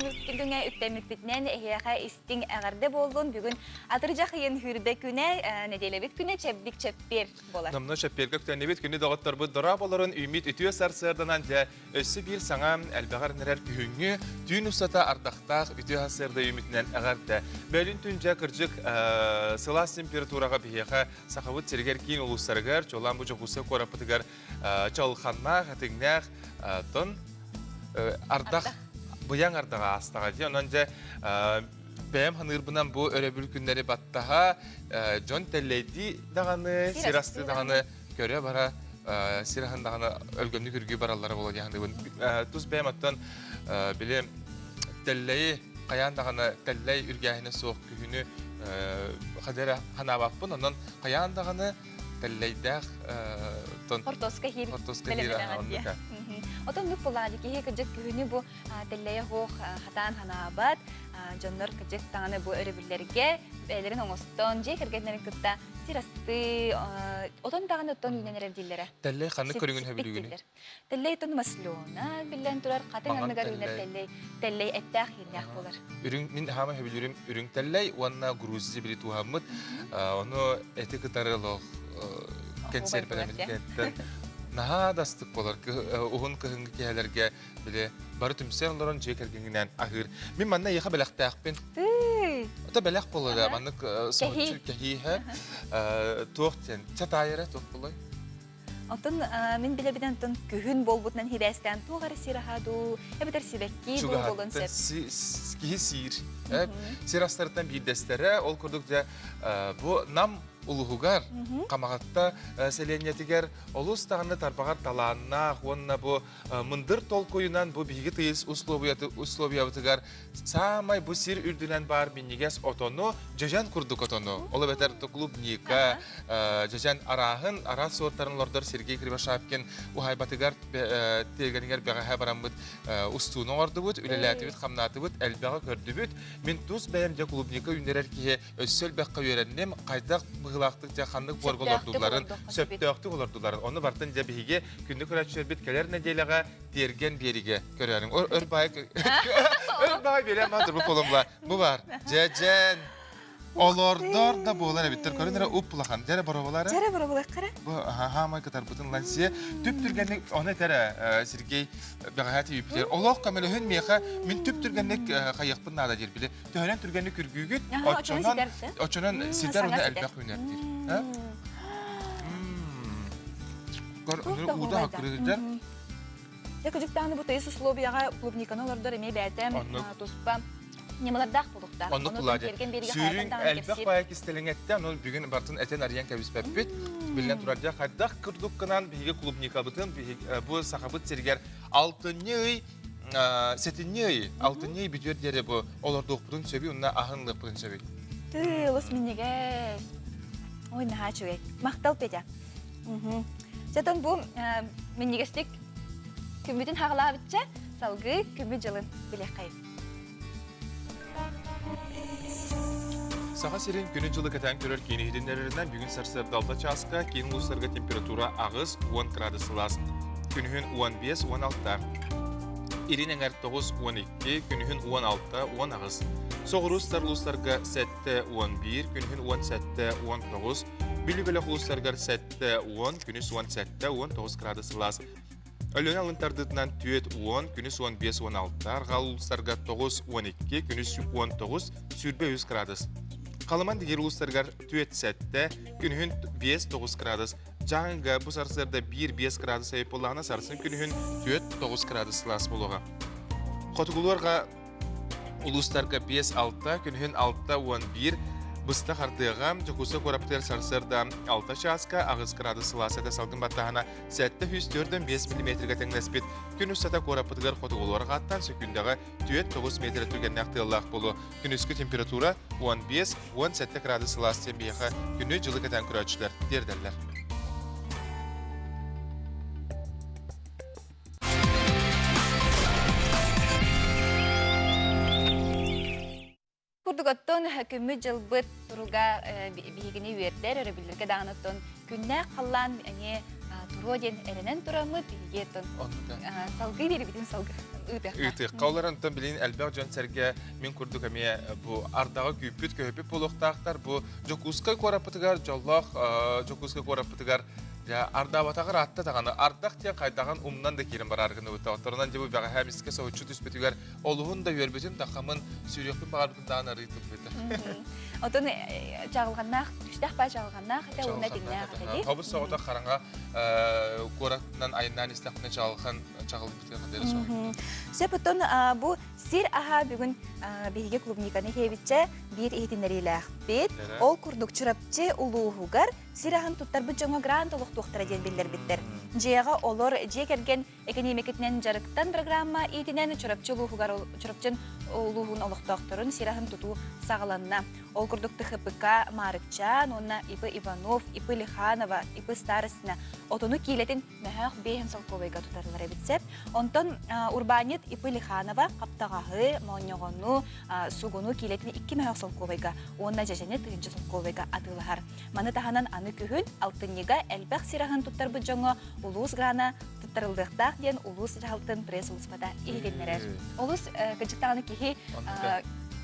күҥҥэ үктэммиппитинэн эһиэхэ истиҥ эҕэрдэ буоллун. Бүгүн атырдьах ыйын сүүрбэ күнэ, нэдиэлэбит күнэ чэбдик чэппиэр буолар. Номно чэппиэргэ үктэннибит күнү доҕотторбут дорооболорун үүммүт үтүө сарсыарданан дьэ өссө биир саҥа элбэҕэр нэрэр күһүҥҥү түүн устата ардахтаах үтүө сарсыарда үүммүтүнэн эҕэрдэ. Бөлүн түн дьэ кырдьык сылаас температураҕа биһиэхэ Сахабыт сиригэр киин улуустарыгар, чуолаан бу Дьокуускай куораппытыгар чалханнаах, этиҥнээх тон ардах быйаҥ ардаҕа аастаҕа дии. Онон дьэ бэйэм ханыырбынан бу өрөбүл күннэри баттаһа дьон тэллэйдии даҕаны, сир астыы даҕаны көрө бара сир аһын даҕаны өлгөмнүк үргүү бараллара буолуо дии саныыбын. Тус бэйэм оттон били тэллэйи хайаан даҕаны тэллэй үргээһинэ суох күһүнү хадера ханаабаппын, онон хайаан даҕаны тэллэйдээх тон хортуоска хиир бэлэмнэнэҕин Отон нүк булаады киһи кыдьык күһүнү бу тэллэйэ хуох хатаан ханаабат дьоннор кыдьык таҥаны бу өрөбүллэргэ бэйэлэрин оҥостон дьиэ кэргэннэрин кытта сир асты отон даҕаны оттон үүнэн эрэр дииллэрэ. Тэллэй ханнык көрүҥүн сөбүлүүгүнүй? Тэллэй тон маслена биллэн турар хатыҥ анныгар үүнэр тэллэй тэллэй эттээх ииннээх буолар. Үрүҥ мин хаама сөбүлүүрүм үрүҥ тэллэй уонна грузия били тууһаммыт ону эти кытары олох кэнсиэрпэлэммит наһаа да астык буолар уһун кыһыҥҥы киэһэлэргэ били бары түмсэн олорон дьиэ кэргэҥҥинээн аһыыр. Мин манна эйиэхэ бэлэхтээхпин. Ото бэлэх буолар да маннык соһуччу кэһииһэ туох диэн чэ таайара туох буолай? Оттон мин билэбинэн оттон күһүн буолбутунан хибээстээн туох эрэ сир аһа дуу, эбэтэр сибэкки дуу буолуон сөп. Киһи сиир. Сир астарыттан биирдэстэрэ, ол курдук дьэ бу Нам улуһугар, Хамаҕатта сэлиэнньэтигэр олус даҕаны тарбаҕар талааннаах уонна бу мындыр толкуйунан бу биһиги тыйыс условиябытыгар саамай бу сир үрдүнэн баар минньигэс отону, дьэдьэн курдук отону, ол эбэтэр клубника, дьэдьэн арааһын, араас суортарын олордор Сергей Кривошапкин уһайбатыгар тиэргэнигэр бэҕэһээ бараммыт устууну оҥордубут, үлэлээтибит, хамнаатыбыт, элбэҕи көрдүбүт. Мин тус бэйэм дьэ клубника үүннэрэр киһи өссө элбэххэ үөрэнним, хайдах быһыылаахтык дьэ ханнык буорга олордулларын, сөптөөхтүк олордулларын. Ону бартын дьэ биһиги күндү көрөөччүлэрбит кэлэр нэдиэлэҕэ тиэргэн биэригэ көрөөрүҥ. Өр баай өр баай биэрэн баар бу колумба. Бу бар. Дьэдьэн. Олордор да буолар эбиттэр. Көрүн эрэ уп улахан. Дьэрэ боробулара. Дьэрэ боробулаххара. Бу хаамай кытарбытын лансия. Түп түргэнник оны этэрэ Сергей бэҕэһээ тиийбитигэр. Олох көмөлөһүн миэхэ мин түп түргэнник хайыахпын наада диир били. Төһөнөн түргэнник күргүүгүт, оччонон оччонон ситэр уна элбэх үүнэр диир. Көр, ууда хаккырыдыр. Дьэ кыдьыктааны бу тыйыс условияҕа клубниканы олордор эмиэ бэйэтэ туспа ньымалардаах буолуохтаах. Оннук булаа Сүүрүн элбэх баайа кистэлэҥэттэ, ону бүгүн бартын этэн арыйан кэбиспэппит. Биллэн турар, дьэ хайдах курдук гынан биһиги клубникабытын бу сахабыт сиригэр алтынньы ый сэтинньи ый, алтынньы ый бүтүөр диэри бу олордуохпутун сөбүй, уонна аһын ылыахпытын сөбүй. Тыы, олус минньигэс. Ой, наһаа үчүгэй. Махтал, Петя. Сэтон бу минньигэстик күммүтүн хаҕалаабычча салгыы күммүт дьылын билиэххэйин. Саха сирин күнү-дьылы кэтээн көрөр киин иһитиннэрэринэн бүгүн сарсыарда 6 чааска киин улуустарга температура 8-10 градус сылаас. Күнүһүн 15-16. Илин эҥэр 9-12, күнүһүн 16-18. Соҕуруу сытар улуустарга 7-11, күнүһүн 17-19, Бүлүү бөлөх улуустарыгар 70, күнүс 17, 19 градус сылаас. Өлүөнэ алын тардыытынан 4 10, күнүс 15 16, арҕаа улуустарга 9 12, күнүс 19, 23 градус. Халыман дигир улуустарыгар 4 7, күнүһүн 5 9 градус. Дьааҥыга бу сарсыарда 1-5 градус айып буоллаҕына, сарсын күнүһүн 4-9 градус сылаас буолуоҕа. Хотугулуорга Улуустарга 5-6, күнүһүн 6-11, быстах ардыаҕа Дьокуускай куораппытыгар сарсыарда 6 чааска 8 градус сылаас этэ салгын баттаһына 745 миллиметргэ тэҥнэспит. Күн устата куораппытыгар хотугулуу арҕааттан сөкүүндэҕэ 4-9 метр түргэннээх тыаллаах буолуо. Күнүскү температура 15-17 градус сылаас диэн биһиэхэ күнү-дьылы кэтээн көрөөччүлэр тиэрдэллэр. Курдук оттон күммүт-дьылбыт туруга биһигини үөрдэр, өрөбүллэргэ даҕаны оттон күннээх халлаан эмиэ туруо диэн эрэнэн тураммыт биһиги салгыы биэрибитин салгыы ыытыахха. Ыытыахха олор онтон билин элбэх дьон-сэргэ мин курдук эмиэ бу ардаҕы күүппүт көһүппүт буолуохтаахтар. Бу Дьокуускай куораппытыгар дьоллоох Дьокуускай куораппытыгар ардаабатаҕар аатта даҕаны ардах диэн хайдаҕын умнан да киирэн бараар гыныбыта. Оторунан дьэ бу бэҕэһээ мискэ соһуччу түспүтүгэр олуһун да үөрбүтүм дахамын сүүрүөхпүн баҕарбытым даҕаны арыы туппута. Отон чаҕылҕаннаах түстээх баа чаҕылҕаннаах этэ уонна тиҥнээх этэ дии. Хобус соҕотох хараҥа куоратынан айаннаан истэхпинэ чаҕылхан чаҕылбытыгар хадары соҕуйбутум. Сөп оттон бу сир аһа бүгүн биһиги клубниканы иһиэбитчэ биир иһитиннэриилээхпит. Ол курдук Чурапчы улууһугар сир аһын туттарбыт дьоҥҥо грант олохтуохтара диэн биллэрбиттэр. Дьиэҕэ олор дьиэ кэргэн Экэниэмикэтинэн дьарыктан программа иитинэн Чурапчы улууһугар Чурапчын улууһун олохтоохторун сир аһын тутуу саҕаланна. Ол курдук ТХПК Маарыкчаан уонна ИП Иванов, ИП Лиханова, ИП Старостина отону киилэтин мөһөөх биэһин солкуобайга тутарылар эбит сөп. Онтон урбаанньыт ИП Лиханова хаптаҕаһы, моонньоҕону, сугуну киилэтин 2 мөһөөх солкуобайга уонна дьэдьэни тыһыынча солкуобайга атыылаһар. Маны таһынан аны күһүн алтынньыга элбэх сир аһын туттарбыт дьоҥҥо улуус грана туттарыллыахтаах диэн улуус дьаһалтын пресс-сулууспата иһитиннэрэр. Олус кырдьыктаҕына киһи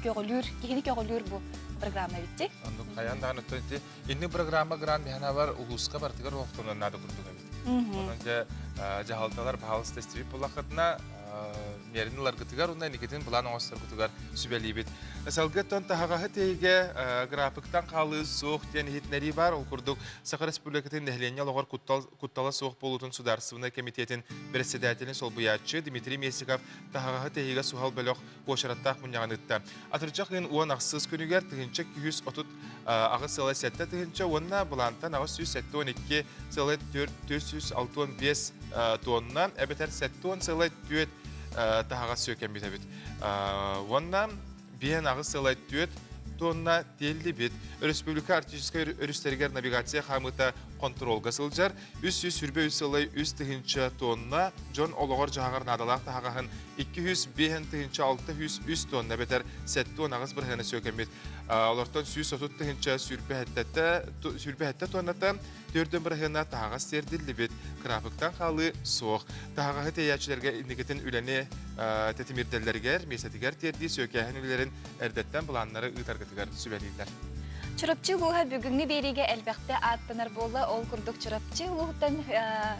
көҕүлүүр, киһини көҕүлүүр бу программа эбитти. Оннук хайаан даҕаны оттон ити инник программа грант биһанабар улууска барытыгар олохтонуон наада курдук эбит. Онон дьэ дьаһалталар баһаалыста истибит буоллаххытына миэрини ыларгытыгар уонна инникитин былаан оҥосторгутугар сүбэлиибит. Салгыаттан таһаҕаһы тиэйигэ графиктан хаалыы суох диэн иһитиннэрии баар. Ол курдук Саха Республикатын нэһилиэнньэ олоҕор куттал, куттала суох буолуутун судаарыстыбаннай кэмитиэтин бэрэссэдээтэлин солбуйааччы Дмитрий Местников таһаҕаһы тэһиигэ суһал бөлөх уочараттаах мунньаҕын ыытта. Атырдьах ыйын 18 күнүгэр 1138 сыала 7 тыһыынча уонна былаантан 872 сыала 465 тонна эбэтэр 70 сыала 4 таһаҕас сүөкэммит эбит. Уонна 58 сыала 4 тонна тиэллибит. Өрөспүүбүлүкэ арктическай өрүстэригэр навигация хаамыыта хонтуруолга сылдьар. 323 сылай 3 тыһыынча тонна дьон олоҕор-дьаһаҕар наадалаах таһаҕаһын 205 тыһыынча 603 тонна эбэтэр 78 бырыһыана сүөкэммит. Олортон 130 тыһыынча 27 тонната төрдөн бырыһыана таһаҕас тиэрдиллибит. Кыраапыктан хаалыы суох. Таһаҕаһы тиэйээччилэргэ инникитин үлэни тэтимирдэллэригэр, миэстэтигэр тиэрдии сүөкээһин үлэлэрин эрдэттэн былааннары ыытаргытыгар сүбэлииллэр. Чурапчы улууһа бүгүҥҥү биэриигэ элбэхтэ ааттанар буолла. Ол курдук Чурапчы улууһуттан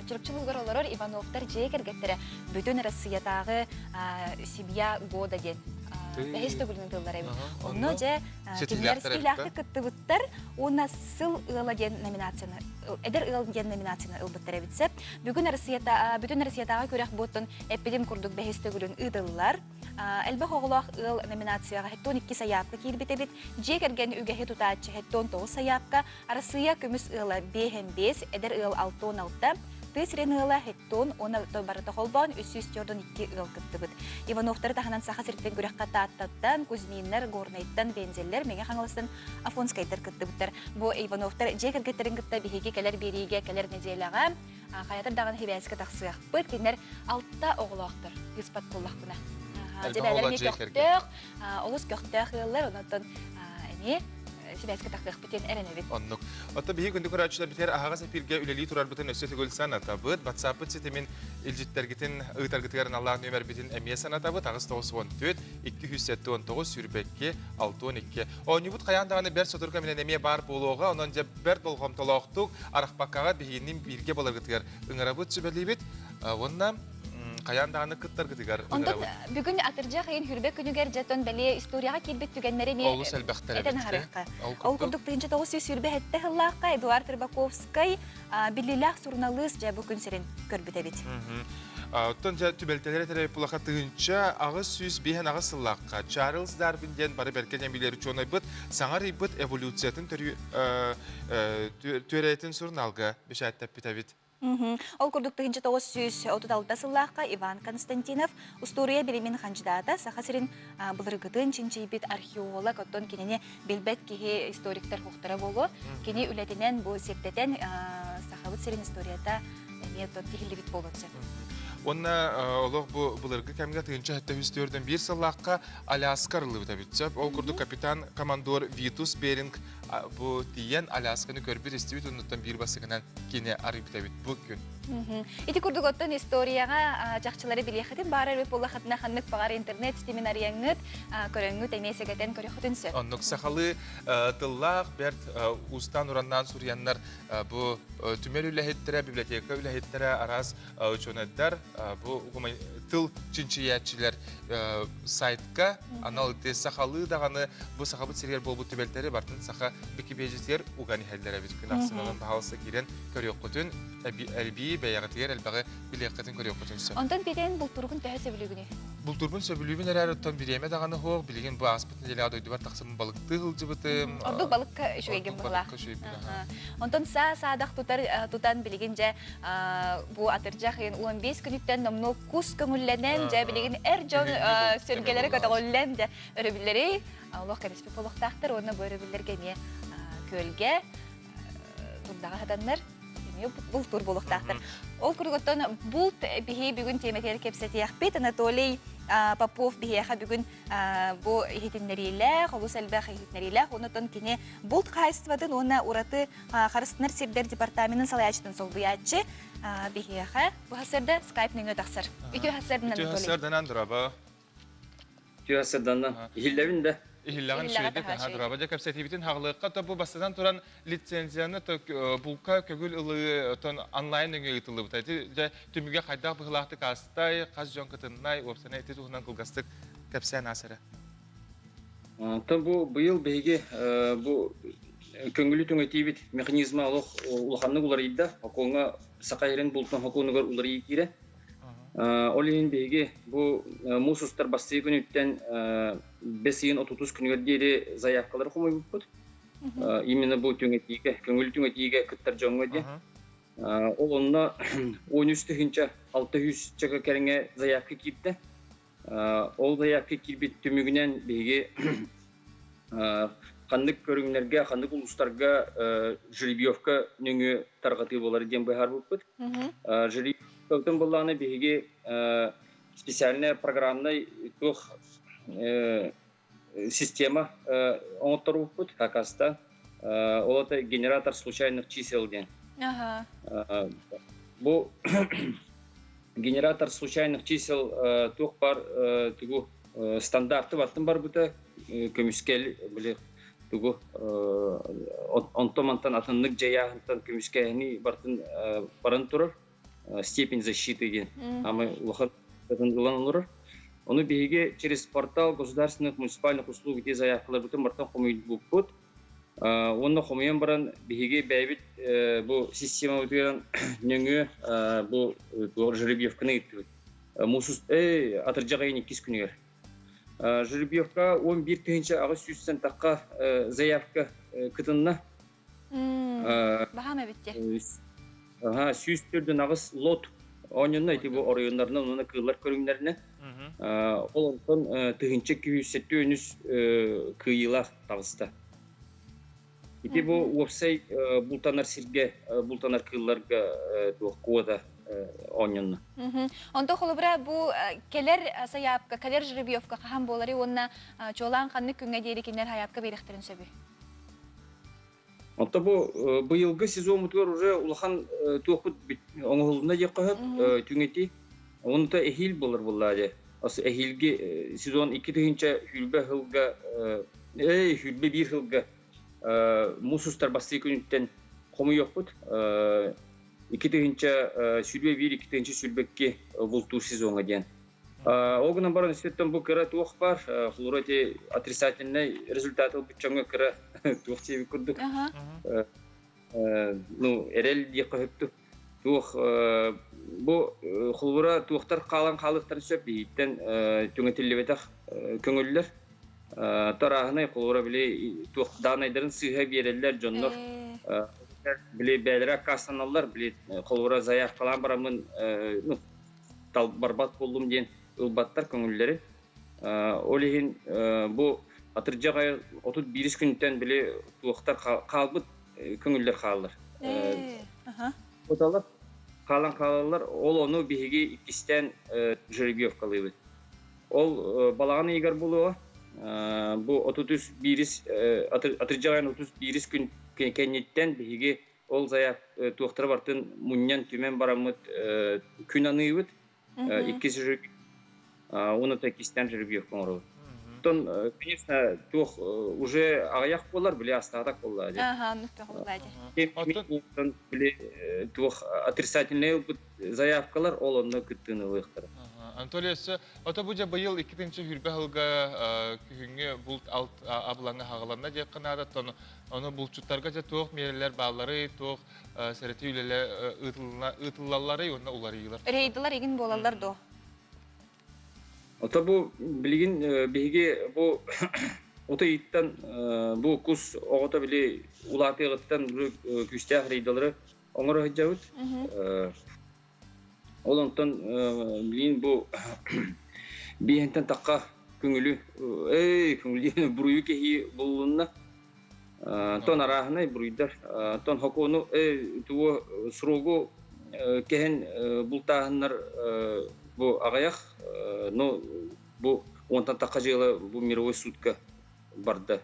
Чурапчы улууһугар олорор Ивановтар дьиэ кэргэттэрэ бүтүн Россиятааҕы семья года диэн бэһис төгүлүн ыытыллар эбит. Онно дьэ кинилэр ситиилээхтик кыттыбыттар уонна сыл ыала диэн номинацияны эдэр ыал диэн номинацияны ылбыттар эбит сөп. Бүгүн Россията бүтүн Россиятааҕы күрэх буоттун эппитим курдук бэһис төгүлүн ыытыллар. Элбэх оҕолоох ыал номинацияҕа 72 сайаапка киирбит эбит. Дьиэ кэргэн үгэһи тутааччы 79 сайаапка, Арассыыйа көмүс ыала 5 эдэр ыал 66, тыа сирин ыала 70 уонна барыта холбоон 342 ыал кыттыбыт. Ивановтары таһынан Саха сириттэн күрэххэ Тааттаттан, Кузьминнар, Горнайтан, Вензеллэр, Мэҥэ Хаҥаластан Афонскайдар кыттыбыттар. Бу Ивановтар дьиэ кэргэттэрин кытта биһиги кэлэр биэриигэ кэлэр нэдиэлэҕэ хайатар даҕаны сибээскэ тахсыахпыт. Кинилэр алта оҕолоохтор, ыыспат буоллахпына. Дьэ бээлэр эмиэ көхтөөх, олус көхтөөх ыаллар, онон эмиэ сибээскэ тахсыахпыт диэн эрэнэбит. Оннук. Оттон биһиги күндү көрөөччүлэрбитигэр аһаҕас эфиргэ үлэлии турарбытын өссө төгүл санатабыт. WhatsApp-пыт ситимин илдьиттэргитин ыытаргытыгар аналлаах нүөмэрбитин эмиэ санатабыт. 894 279 22 62. Оонньуубут хайаан даҕаны бэрт сотору кэминэн эмиэ баар буолуоҕа. Онон дьэ бэрт болҕомтолоохтук арахпаккаҕа биһигинниин бииргэ буоларгытыгар ыҥырабыт, сүбэлиибит. Уонна хайаан даҕаны кыттаргытыгар Онтон бүгүн атырдьах ыйын хүрбэ күнүгэр дьэтон бэлиэ историяҕа киирбит түгэннэри эмиэ олус элбэхтэр этэн аһарыахха. Ол курдук 1927 сыллаахха Эдуард Рыбаковскай биллиилээх суруналыыс дьэ бу күн сирин көрбүт эбит. Оттон дьэ түбэлтэлэр этэрэ пулаха 1858 сыллаахха Чарльз Дарвин диэн бары бэркэ диэн билэр учуонайбыт саҥа арыйбыт эволюциятын түөрэтин сурунаалга бэчээттэппит эбит. Ол курдук 1936 сыллаахха Иван Константинов устуоруйа билимин хандьыдаата Саха сирин былыргытын чинчийбит археолог, оттон кинини билбэт киһи историктар хуктара буолуо. Кини үлэтинэн бу сирдэтэн Сахабыт сирин историята эмиэ тиһиллибит буолуон сөп. Уонна олох бу былыргы кэмҥэ 1774 сыллаахха Аляска арыллыбыта эбит сөп. Ол курдук капитан командор Витус Беринг бу тиийэн Алясканы көрбүт истибит оннуттан биир бастакынан кини арыйбыт эбит бу күн. Ити курдук оттон историяҕа чахчылары билиэххитин баар эбит буоллаххытына ханнык баҕар интернет ситимин арыйаҥҥыт, көрөҥҥүт эмиэ сэгэтэн көрүөххүтүн сөп. Оннук сахалыы тыллаах бэрт уустаан-ураннаан суруйаннар бу түмэл үлэһиттэрэ, библиотека үлэһиттэрэ, араас учуонайдар, бу тыл чинчийээччилэр сайтка анал ити сахалыы даҕаны бу сахабыт сиригэр буолбут түбэлтэри барытын саха Википедиятыгар уган иһэллэр эбит. Күн ахсын онон баһаалыста киирэн көрүөххүтүн, элбии бэйэҕитигэр элбэҕи билиэххитин көрүөххүтүн сөп. Онтон Петян бултуургун төһө сөбүлүүгүнүй? Бултуурбун сөбүлүүбүн эрээри оттон бириэмэ даҕаны суох. Билигин бу ааспыт нэдиэлэҕэ дойдубар тахсан балыктыы сылдьыбытым. Ордук балыкка үчүгэйгин быһылаах. Онтон саа-саадах тутар тутан билигин дьэ бу атырдьах ыйын 15 күнүттэн номнуо кус көҥүллэнэн дьэ билигин эр дьон сүргэлэрэ көтөҕүллэн дьэ өрөбүллэри олох кэтэспит буолуохтаахтар уонна бу өрөбүллэргэ эмиэ күөлгэ турдаҕа сатаннар эмиэ бултуур буолуохтаахтар. Ол курдук оттон булт биһи бүгүн тиэмэтигэр кэпсэтиэхпит. Анатолий Попов биһиэхэ бүгүн бу иһитиннэриилээх, олус элбэх иһитиннэриилээх. Онон кини булт хаһаайыстыбатын уонна ураты харыстанар сирдэр департаменын салайааччытын солбуйааччы биһиэхэ бу сарсыарда скайп нөҥүө тахсар. Үтүө сарсыарданан Үтүө сарсыарданан дорообо. Үтүө сарсыарданан. Иһиллэбин да. Иһиллэҕин үчүгэйдик аһа дорообо. Дьэ кэпсэтиибитин хаҕылыахха то бу бастатан туран лицензияны булка көгүл ылыы отон онлайн нөҥүө ыытыллыбыта. Ити дьэ түмүгэ хайдах быһыылаахтык аастай, хас дьон кытыннай, уопсайынан ити туһунан кылгастык кэпсээн аас эрэ. Онтон бу быйыл биһиги бу көҥүлү түҥэтиибит механизма олох улаханнык уларыйда. Хокуоҥҥа Саха сирин бултун хокуонугар уларыйыы киирэ. Ол иһин биһиги бу муус устар бастакы күнүттэн бэс ыйын 30 күнүгэр диэри заявкалары хомуйбуппут. Именно бу түҥэтиигэ, көҥүл түҥэтиигэ кыттар дьоҥҥо диэн. Ол онно 13 тыһыынча 600 чака кэриҥэ заявка киирдэ. Ол заявка киирбит түмүгүнэн биһиги ханнык көрүҥнэргэ, ханнык улуустарга жеребьевка нөҥүө тарҕатыы буолар диэн быһаарбыппыт. Жеребьевкабытын буллаҕына биһиги специальная программнай туох система оҥотторбуппут хакаста. Ол это генератор случайных чисел диэн. Бу генератор случайных чисел туох бар тугу стандарты бартын барбыта көмүскэл били тугу онто-мантан атыннык дьайааһынтан көмүскээһини бартын баран турар степень защиты диэн амы улахан ылан олорор. Ону биһиги через портал государственных муниципальных услуг ити заявкаларбытын бартан хомуйбуппут. Уонна хомуйан баран биһиги бэйэбит бу системабытыгар нөҥүө бу жеребьевканы ыыттыбыт. Мусус атырдьах ыйын иккис күнүгэр. Жеребьевка 11 800 тахха заявка кытынна. Баһаам эбит Аха, 148 лот оонньонно ити бу оройуоннарынан уонна кыыллар көрүҥнэринэн. Ол онтон 1273 кыайыылаах таҕыста. Ити бу уопсай бултанар сиргэ бултанар кыылларга туох квота оонньонно. Онто холобура бу кэлэр сайаапка, кэлэр жеребьевка хаһан буолары уонна чуолаан ханнык күҥҥэ диэри кинилэр сайаапка биэриэхтэрин сөбүй? Онто бу быйылгы сезоммутугар уже улахан туохпут оҥоһулунна диэххэ сөп түҥэтии. Онто эһиил буолар буоллаа дьэ. Ас эһиилги сезон 2 тыһыынча сүүрбэ сылга 21 сылга муус устар бастыы күнүттэн хомуйуохпут. 2021, 2022 бултуур сезоҥа диэн. Ол гынан баран үстүттэн бу кыра туох бар, холобура ити отрицательный результат ылбыт дьоҥҥо кыра туох диэбит курдук. Ну, эрэл диэххэ сөптүк. Туох бу холобура туохтар хаалан хаалыахтарын сөп биһиттэн түҥэтиллибэтэх көҥүллэр. Тарааһынай холобура били туох даанайдарын сыыһа биэрэллэр дьоннор били бээлэрэ аккаастаналлар били холобура заявкалаан бараммын ну барбат буоллум диэн ылбаттар көҥүллэри. Ол иһин бу атырдьах ай 31 күнтэн били туохтар хаалбыт көҥүллэр хааллар. Оталар. Хаалан хаалаллар, ол ону биһиги иккистээн жеребьевкалыыбыт. Ол балаҕан ыйыгар буолуоҕа. Бу 31-ис атырдьах айын 31-ис күн кэнниттэн биһиги ол заяв туохтара бартын мунньан түмэн бараммыт күн аныыбыт. Иккис уонна иккистээн жеребьевка оҥоробут. Оттон, конечно, туох уже аҕыйах буолар, били астаатак буолла дии. Аха, оннук буолла дии. Оттон били туох отрицательный ылбыт заявкалар ол онно кыттыыны ылыахтара. Анатолий өссө ото бу дьэ быйыл 2-сүүрбэ сылга күһүҥҥү булт алт абылаҥа хаҕыланна диэххэ наада. Оттон ону булчуттарга дьэ туох миэрэлэр баалларый, туох сэрэтии үлэлэр ыытыллалларый уонна уларыйыылар? Рейдилар игин буолаллар дуо? Ото бу билигин биһиги бу ото ыйыттан бу кус оҕото били улаатыаҕыттан күүстээх рейдалары оҥоро сылдьабыт. Ол онтон билигин бу биэһинтэн тахха көҥүлү эй көҥүлү буруйу кэһии буллунна. Тон арааһынай буруйдар. Тон хокуону тугу срогу кэһэн бултааһыннар бу аҕыйах, но бу уонтан тахха дьыала бу мировой судка барда.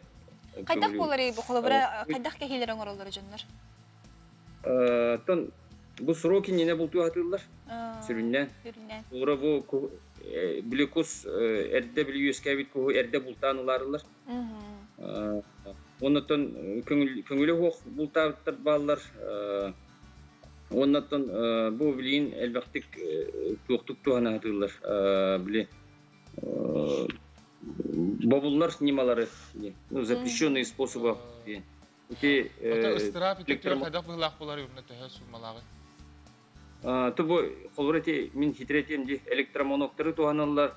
Хайдах буоларый бу холобура хайдах кэһиилэр оҥороллор дьоннор? Тон бу срок иннинэ бултуу сатыыллар сүрүннээн. Сүрүннээн. Холобура бу били кус эрдэ били үөскээбит куһу эрдэ бултаан ылаарылар. Оннуттан көҥүлэ суох бултаабыттар бааллар. Оннуттан бу билигин элбэхтик туохтук туһана сатыыллар. Били бобуллар ньымалары, ну, запрещенные способы диэн. Ити ыстыраап ити хайдах быһыылаах буолар уонна төһө суумалааҕый? Бу холобура ити мин хитирэтиэм дии электромоноктары туһаналлар,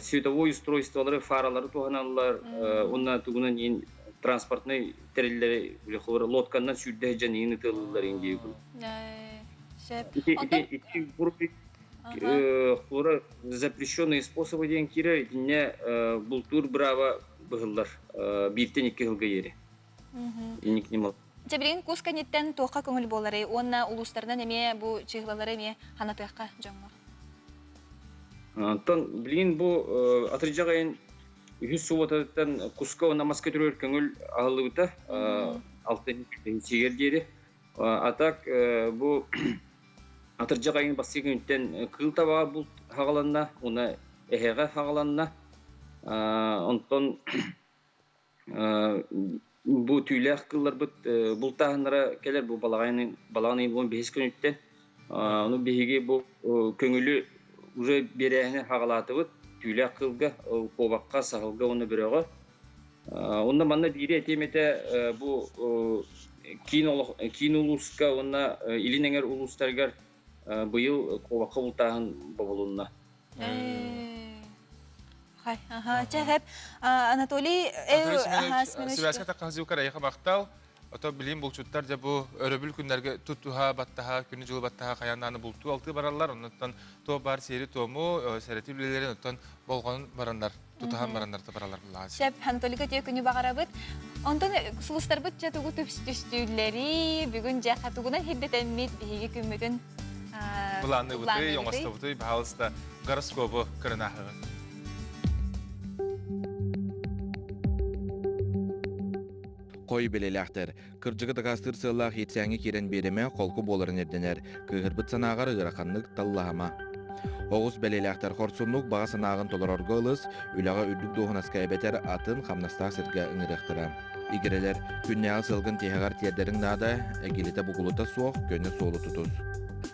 световой устройстволары, фаралары туһаналлар, уонна тугунан иин транспортнай тэриллэри холобура лодканнан сүүрдэ сылдьан иин ытыалыыллар иин диэбин. Сөп. Ити ити холобура запрещенные способы диэн киирэр, итиннэ бултуур бырааба быһыллар бииртэн икки сылга иэри. Инник ньыма. Дьэ билигин кус кэнниттэн туохха көҥүл буоларый уонна улуустарынан эмиэ бу чыыһылалары эмиэ ханатыахха дьоҥҥо? Онтон билигин бу атырдьах ыйын үһүс субуотатыттан куска уонна маска төрүүр көҥүл аһыллыбыта алтынньы сиигэр диэри. А так бу атырдьах ыйын бастакы күнүттэн кыыл табаҕа булт хаҕаланна уонна эһэҕэ хаҕаланна. Онтон Бу түүлээх кыылларбыт бултааһыннара кэлэр бу балаҕан балаҕан ыйын 15 күнүттэн. Ону биһиги бу көҥүлү уже биэрээһини хаҕалаатыбыт түүлээх кыылга, куобахха, саһылга уонна бөрөҕө. Онно манна биири этиэм этэ бу киин олох киин улууска уонна илин эҥэр улуустарыгар быйыл куобахха бултааһын бобулунна. Хай, аха, чэ, хэп. Анатолий, Связка таххазыукар эйиэхэ махтал. Ото билим булчуттар дьэ бу өрөбүл күннэргэ туттуһа баттаһа, күнү-дьылы баттаһа хайаан бултуу алтыы бараллар. Оннуттан туо бар сиэри туому, сэрэтии үлэлэрин оттон болҕонон бараннар, тутуһан бараннар баралар буллаҕа. Сөп, Анатолийга үтүө күнү баҕарабыт. Онтон сулустарбыт дьэ тугу түстүүллэрий, бүгүн дьэ тугунан хирдэтэммит биһиги күммүтүн Былаанныыбытый, оҥостобутуй, баһаалыста гороскобу кырынаһыгын. Хой билэлээхтэр. Кырдьыгы дакаастыыр сыаллаах иирсээҥҥэ киирэн биэримэ холку буоларын ирдэнэр. Кыыһырбыт санааҕар ыараханнык таллаһама. Оҕус бэлиэлээхтэр хорсуннук баҕа санааҕын толорорго ылыс, үлэҕэ үрдүк дуоһунаска эбэтэр атын хамнастаах сиргэ ыҥырыахтара. Игирэлэр, күннээҕи сылгын тиһэҕэр тиэрдэриҥ наада, эгилитэ-бугулута суох көнө суолу тутус.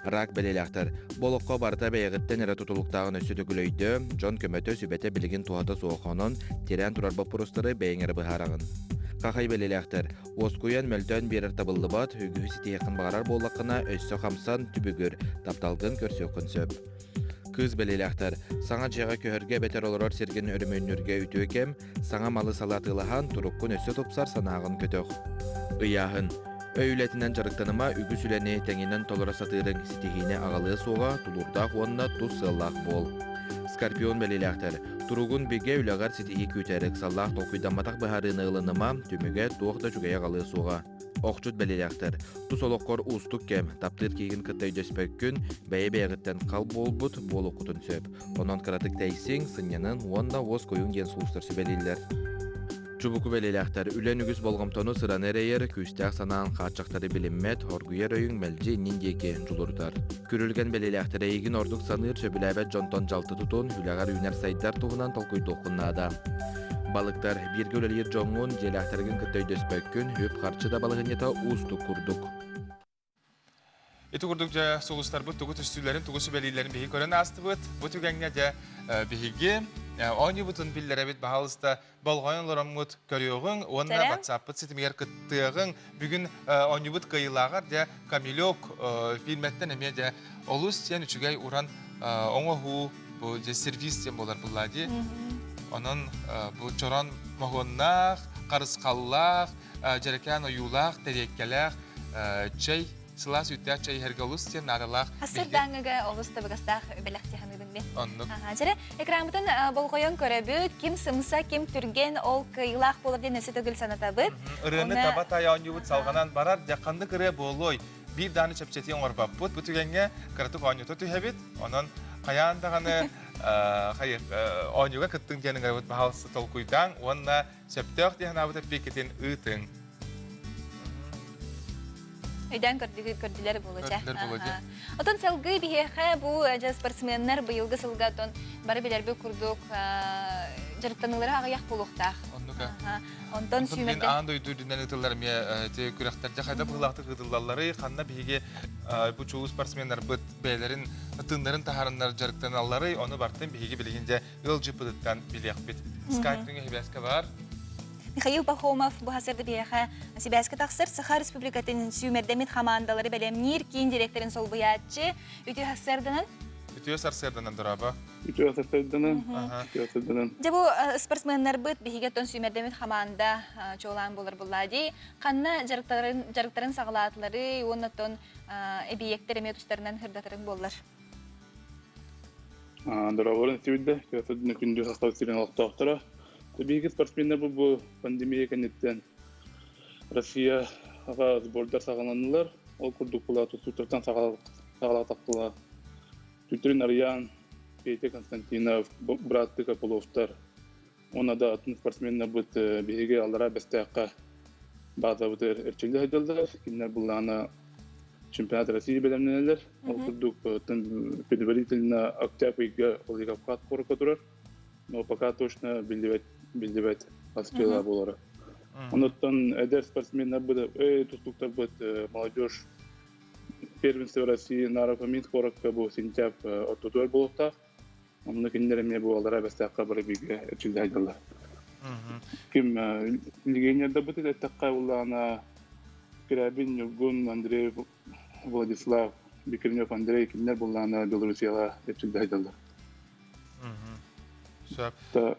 Рак бэлиэлээхтэр, бу олоххо барыта бэйэҕиттэн эрэ тутулуктааҕын өссө төгүл өйдөө, дьон көмөтө, сүбэтэ билигин туһата суох, онон тирээн турар боппуруостары бэйэҥ эрэ быһаараҕын. Хахай бэлиэлээхтэр, уоскуйан мөлтөөн биэрэр табыллыбат, үгүһү ситиһиэххин баҕарар буоллаххына, өссө хамсан, түбүгүр, тапталгын көрсүөххүн сөп. Кыыс бэлиэлээхтэр, саҥа дьиэҕэ көһөргө эбэтэр олорор сиргин өрөмүөннүүргэ үтүө кэм, Саҥа малы салатыылаһан, туруккун өссө тупсар санааҕын көтөх. Ыйааһын. Өй үлэтинэн дьарыктаныма, үгүс үлэни тэҥинэн толоро сатыырыҥ ситиһиини аҕалыа суоҕа, тулуурдаах уонна тус сыаллаах буол. Скорпион бэлиэлээхтэр. Туругун бигэ үлэҕэр ситиһии күүтэр, ыксаллаах толкуйдамматах быһаарыыны ылыныма, түмүгэ туох да үчүгэйи аҕалыа суоҕа. Охчут бэлиэлээхтэр. Тус олоххор уустук кэм, таптыыр киһигин кытта өйдөспөккүн, бэйэ-бэйэҕиттэн хал буолбут буолуоххутун сөп. Онон кыратык тэйсиҥ, сынньанын уонна уоскуйуҥ диэн сулустар сүбэлииллэр. Чубуку бэлиэлээхтэр үлэн үгүс болҕомтону сыраны эрэйэр, күүстээх санаан хааччахтары билиммэт, оргуйар өйүҥ мэлдьи иннин диэки дьулурутар. Күрүлгэн бэлиэлээхтэр эйигин ордук саныыр, сөбүлээбэт дьонтон дьалты тутун, үлэҕэр үүнэр-сайдар туһунан толкуйдуоххун наада. Балыктар, бииргэ үлэлиир дьоҥҥун, дьиэлээхтэргин кытта өйдөспөккүн, үп-харчы да балаһыанньата уустук курдук. Ити курдук дьэ сулустарбыт тугу түстүүлэрин, тугу сүбэлииллэрин биһиги көрөн аастыбыт. Бу түгэҥҥэ дьэ биһиги оонньуубутун биллэрэбит, баһаалыста болҕойон олороммут көрүөҕүҥ уонна WhatsApp-пыт ситимигэр кыттыаҕыҥ. Бүгүн оонньуубут кыайыылааҕар дьэ Камелек фильмэттэн эмиэ дьэ олус диэн үчүгэй уран оҥоһуу бу дьэ сервис диэн буолар буллаа дии. Онон бу чорон моһуоннаах, харысхаллаах, дьэрэкээн ойуулаах, тэриэккэлээх чэй, сылаас үүттээх чэй иһэргэ олус диэн наадалаах. Сырдааҥыга олус табыгастаах бэлэх дьаһаныыбын мен. Оннук. Дьэрэ, экраммытын болҕойон көрөбүт, ким сымса, ким түргэн, ол кыайыылаах буолар диэн өссө төгүл санатабыт. Ырыаны таба таайа оонньуубут салҕанан барар, дьэ ханнык ырыа буолуой? Биир дааны чэпчэтии оҥорбоппут. Бу түгэҥҥэ кыратык оонньута түһэбит. Онон хайаан даҕаны оонньууга кыттыҥ диэн ыҥырабыт баһаалыста толкуйдааҥ уонна Сөптөөх дии санаабыт эппиэккитин ыытыҥ. Өйдөөн көрдүлэр буолуо Көрдүлэр буолуо дии. Отон салгыы биһиэхэ бу дьэ спортсменнар быйылгы сылга отон бары билэрбит курдук дьарыктаныылара аҕыйах буолуохтаах. Оннук. Онтон сүүмэрдэ аан дойду үрдүнэн ыытыллар эмиэ ити күрэхтэргэ хайда быһыылаахтык ыытыллалларый, ханна биһиги бу чулуу спортсменнарбыт бэйэлэрин тыыннарын таһаарыннар дьарыктаналларый, ону бартын биһиги билигин дьэ ыалдьыппытыттан билиэхпит. Скайп түҥэ сибээскэ бар. Михаил Пахомов бу сарсыарда биһиэхэ сибээскэ тахсар Саха Республикатын сүүмэрдэммит хамаандалары бэлэмниир киин директорын солбуйааччы Үтүө сарсыарданан. Үтүө сарсыарданан дорообо. Үтүө сарсыарданан. Үтүө сарсыарданан. Дьэ бу спортсменнарбыт биһиги оттон сүүмэрдэммит хамаанда чуолаан буолар буллаа дии. Ханна дьарыктарын дьарыктарын саҕалаатыларый уонна оттон эбийиэктэр эмиэ тустарынан сырдатарыҥ буоллар. Дорооболорун истибит да, күндү састав сирин олохтоохторо. Биһиги спортсменнар бу пандемия кэнниттэн Россияҕа сбордар саҕаланнылар. Ол курдук була тустууктартан саҕалаатахпына Түтрин Арыйаан, Петя Константинов, бырааттыы Копыловтар уонна да атын спортсменнарбыт биһиги аллараа Бэстээххэ баазабытыгар эрчиллэ сылдьаллар. Кинилэр былаана чемпионат России бэлэмнэнэллэр. Ол курдук предварительно октябрь ыйга Владикавказ куоракка турар. Но пока точно биллибэт биллибэт аспела буолара. Онуттан эдэр спортсменнарбыт, тустууктарбыт молодежь первенство России Наро-Фоминск куоракка бу сентябрь ортотугар буолуохтаах. Онно кинилэр эмиэ буолаллара бэстэххэ бары бииргэ эрчиллэ сылдьаллар. Ким легионердарбыт эттэххэ улаана Скрябин, Ньургун, Андрей, Владислав, Бекренев, Андрей кинилэр буллаана Белоруссияҕа эрчиллэ сылдьаллар. Сөп.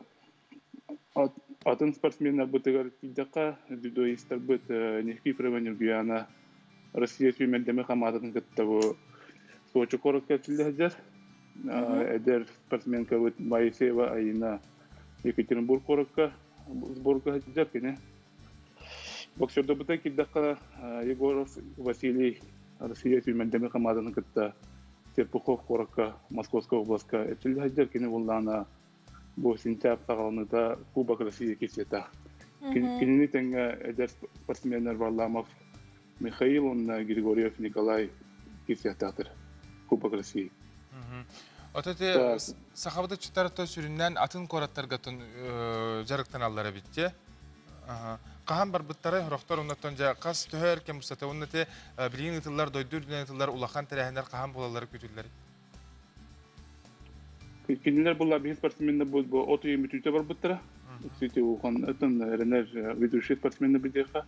Атын спортсменнарбытыгар тиийдэххэ, дзюдоистарбыт Никифорова Ньургуяна Россия сүүмэрдэмэ хамаандатын кытта бу Сочи куоракка эрчиллэ сылдьар. Эдэр спортсменкабыт Моисеева Аина Екатеринбург куоракка сборга сылдьар кини. Боксердарбытыгар киирдэххэ, Егоров Василий Россия сүүмэрдэмэ хамаандатын кытта Серпухов куоракка Московскай областка эрчиллэ сылдьар. Кини буоллаҕына бу сентябрь саҕаланыыта Кубок России киирсиэтэх. Кинини тэҥҥэ эдэр спортсменнар Варламов Михаил уонна Григорьев Николай киирсиэхтээхтэр Кубок России. Ото те сахабыт ыччаттара сүрүннээн атын куораттарга дьарыктаналлар эбит те. Хаһан барбыттара сорохтор оннуттан дьэ хас төһө эр кэм устата уонна те билигин ыытыллар дойду үрдүнэн ыытыллар улахан тэрээһиннэр хаһан буолаллара күүтүллэр? Кинилэр була биһи спортсменнар бу от ыйын бүтүүтэ барбыттара. Сити улахан атын эрэнэр ведущий спортсменнар бидиэхэ.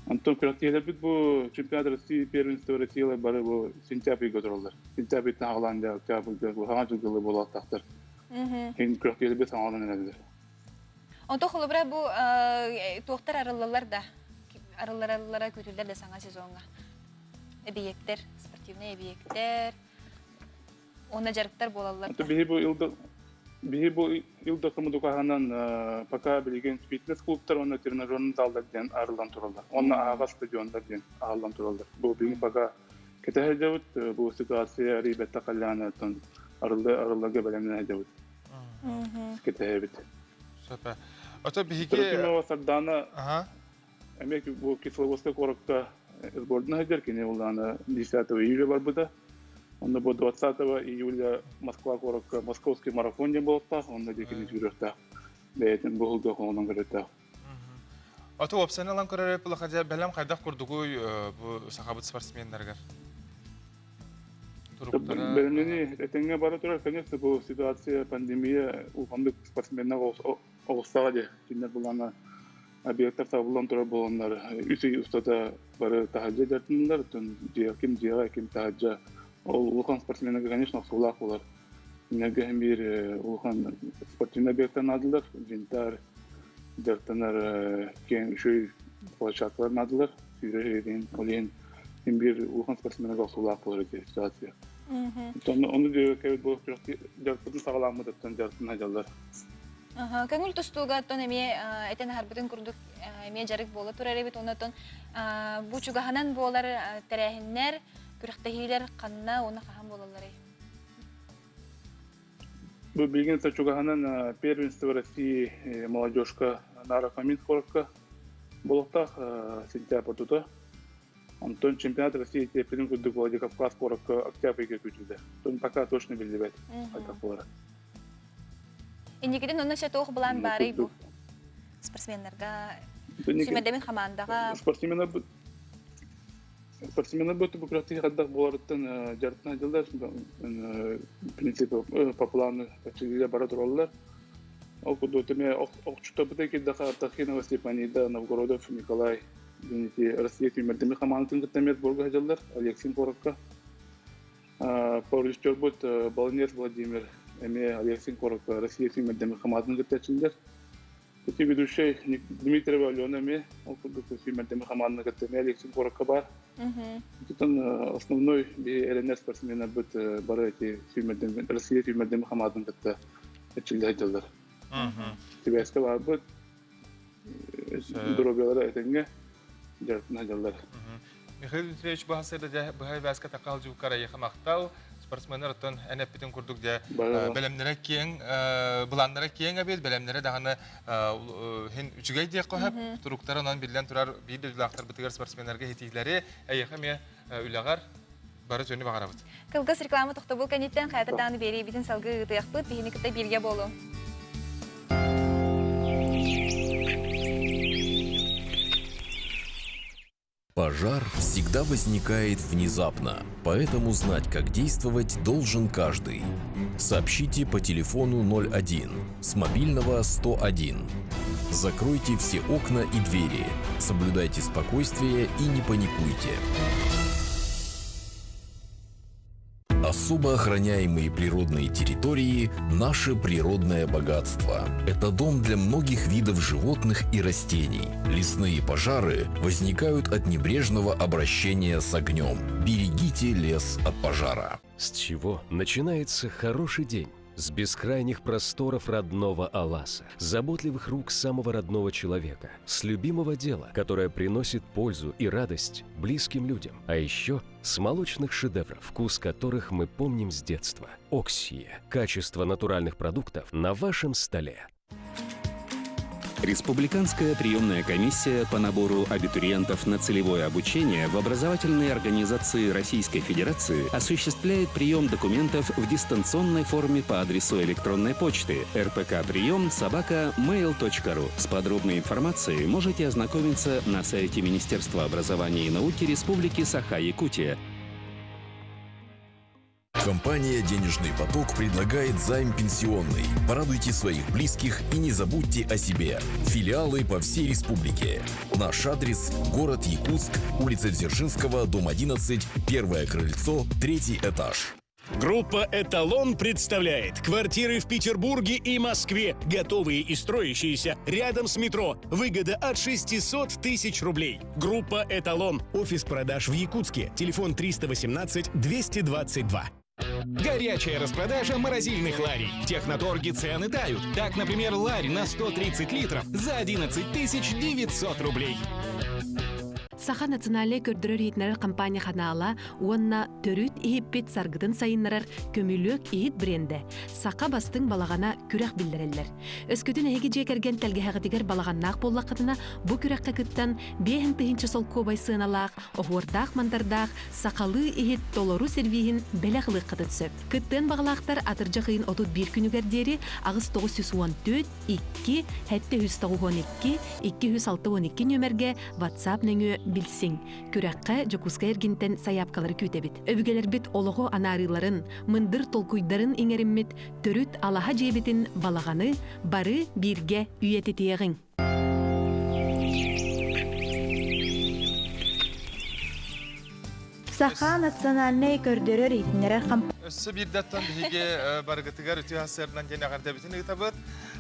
Онтон күрэхтэһиилэрбит бу чемпионат России первенство Россиялар бары бу сентябрь ыйга тураллар. Сентябрь ыйтан аҕалаан дьэ октябрьга бу саҥа дьылгылы буолуохтаахтар. Кин күрэхтэһиилэрбит саҥаланан эрэллэр. Онто холобура бу туохтар арыллаллар да арыллараллара күүтүллэр да саҥа сезоҥҥа. Эбийиэктэр, спортивнай эбийиэктэр, уонна дьарыктар буолаллар. Биһи бу Биһи бу Ил Дархан дукаһынан пока билигин фитнес-клубтар уонна тренажерный заллар диэн арыллан тураллар. Уонна аһаҕас стадионнар диэн аһыллан тураллар. Бу билигин пока кэтэһэ сылдьабыт. Бу ситуация арыйбатта халлаанаттан арылларга бэлэмнэнэ сылдьабыт. Кэтэһэбит. Сөп. Ото биһиги Трофимова Сардана эмиэ бу Кисловодскай куоракка сбордуна сылдьар кини улаана 10 июля барбыта. Онно бу 20 июля Москва куоракка Московский марафон диэн буолуохтаах, онно дьэ кини сүүрүөхтээх. Бэйэтин бу сылга хоһунан көрүөхтээх. Ото уопсайынан ылан көрөр пылахадьа бэлэм хайдах курдугуй бу сахабыт спортсменнарыгар? Туруктара Бэлэмнэни этэҥҥэ бара турар, конечно, бу ситуация, пандемия улаханнык спортсменнар оҕустаҕа дии. Кинилэр булана объектар табыллан турар буоланнар үс ый устата бары таһырдьа дьарыктаналлар, дьиэ ким дьиэҕэ, ким таһырдьа. Ол улахан спортсменнарга, конечно, охсуулаах буолар. Кинилэргэ иһин биир улахан спортивный объектар наадалар, винтар, дьарыктанар киэҥ үчүгэй площадкалар наадалар, сүүрэр иһин, ол иһин иһин биир улахан спортсменнарга охсуулаах буолар ити ситуация. Ону диэбэккэ бу дьарыкпытын саҕалааммытыттан дьарыктана сылдьаллар. Көҥүл тустууга оттон эмиэ этэн аһарбытын курдук эмиэ дьарык буола турар эбит. Онон бу чугаһынан буолар тэрээһиннэр, күрэхтэһиилэр ханна уонна хаһан буолалларый? Бу билигин чугаһынан первенство России молодежка Наро-Фоминск куоракка буолуохтаах сентябрь ортото. Онтон чемпионат России тиэппитин курдук Владикавказ куоракка октябрь ыйга күүтүллэр. Тон пока точно биллибэт хайдах буолара. Инникитин онно туох былаан баарый бу спортсменнарга, сүүмэрдэмин хамаандаҕа? Спортсменнар спортсменнар бу күрэхтэһии хайдах буоларыттан дьарыктана сылдьаллар. В принципе, по плану бара тураллар. Ол курдук эмиэ охчуттарбыта киирдэхэ Артахинова Степанида, Новгородов Николай ити Россия сүүмэрдэммит хамаандатын кытта эмиэ сборга сылдьаллар Алексин куоракка. Режиссербут Баланец Владимир эмиэ Алексин куоракка Россия сүүмэрдэммит хамаандатын кытта эрчиллэр. Ити ведущай Дмитриева Алена эмиэ ол курдук сүүмэрдэммит хамаанданы кытта эмиэ Алексин куоракка баар. Ититэн основной биһи эрэнэр спортсменнарбыт бары эти сүүмэрдэммит Россия сүүмэрдэммит хамаандатын кытта эрчиллэ сылдьаллар. Сибээскэ баарбыт, доруобуйалара этэҥҥэ дьарыктана сылдьаллар. Михаил Дмитриевич баһа быһа бааска такал жуккар айыха махтал. Спортсменнар оттон эн эппитин курдук дьэ бэлэмнэрэ киэҥ, былааннара киэҥ эбит, бэлэмнэрэ даҕаны хин үчүгэй диэххэ сөп. Туруктара онон биллэн турар биир дойдулаахтарбытыгар спортсменнарга иһитиилэри эйиэхэ эмиэ үлэҕэр бары үтүөнү баҕарабыт. Кылгас реклама тохтобул кэнниттэн хайата даҕаны биэриибитин салгыы ыытыахпыт, биһини кытта бииргэ буолуҥ. Пожар всегда возникает внезапно, поэтому знать, как действовать, должен каждый. Сообщите по телефону 01 с мобильного 101. Закройте все окна и двери, соблюдайте спокойствие и не паникуйте. Особо охраняемые природные территории – наше природное богатство. Это дом для многих видов животных и растений. Лесные пожары возникают от небрежного обращения с огнем. Берегите лес от пожара. С чего начинается хороший день? С бескрайних просторов родного Аласа, заботливых рук самого родного человека, с любимого дела, которое приносит пользу и радость близким людям, а еще с молочных шедевров, вкус которых мы помним с детства. Оксия. Качество натуральных продуктов на вашем столе. Республиканская приемная комиссия по набору абитуриентов на целевое обучение в образовательные организации Российской Федерации осуществляет прием документов в дистанционной форме по адресу электронной почты rpkpriем собака mail.ru. С подробной информацией можете ознакомиться на сайте Министерства образования и науки Республики Саха-Якутия. Компания «Денежный поток» предлагает займ пенсионный. Порадуйте своих близких и не забудьте о себе. Филиалы по всей республике. Наш адрес – город Якутск, улица Дзержинского, дом 11, первое крыльцо, третий этаж. Группа «Эталон» представляет квартиры в Петербурге и Москве, готовые и строящиеся рядом с метро. Выгода от 600 тысяч рублей. Группа «Эталон». Офис продаж в Якутске. Телефон 318 222. Горячая распродажа морозильных ларей. В Техноторге цены тают. Так, например, ларь на 130 литров за 11 900 рублей. Саха национальнай көрдөрөр-иһитиннэрэр компания ханаала уонна төрүт иһиппит саргытын сайыннарар көмүлүөк иһит брендэ Саха бастыҥ балаҕана күрэх биллэрэллэр. Өскөтүн эһиги дьиэ кэргэн тэлгэһэҕитигэр балаҕаннаах буоллаххытына, бу күрэххэ кыттан 5000 солкуобай сыаналаах, оһуордаах-мандардаах сахалыы иһит толору сервиһин бэлэх ылыаххытын сөп. Кыттыан баҕалаахтар атырдьах ыйын 31 күнүгэр диэри 8914 2 792 262 нүөмэргэ WhatsApp нөҥүө билсиҥ. Күрэххэ Дьокуускай эргинтэн сайаапкалары күүтэбит. Өбүгэлэрбит олоҕу анаарыыларын, мындыр толкуйдарын иҥэриммит төрүт алаһа дьиэбитин балаҕаны бары бииргэ үйэтитиэҕиҥ. Саха национальнай көрдөрөр-иһитиннэрэр хампаанньа Өссө биирдэттэн биһиги барыгытыгар үтүө сарсыардан диэн эҕэрдэбитин ыытабыт.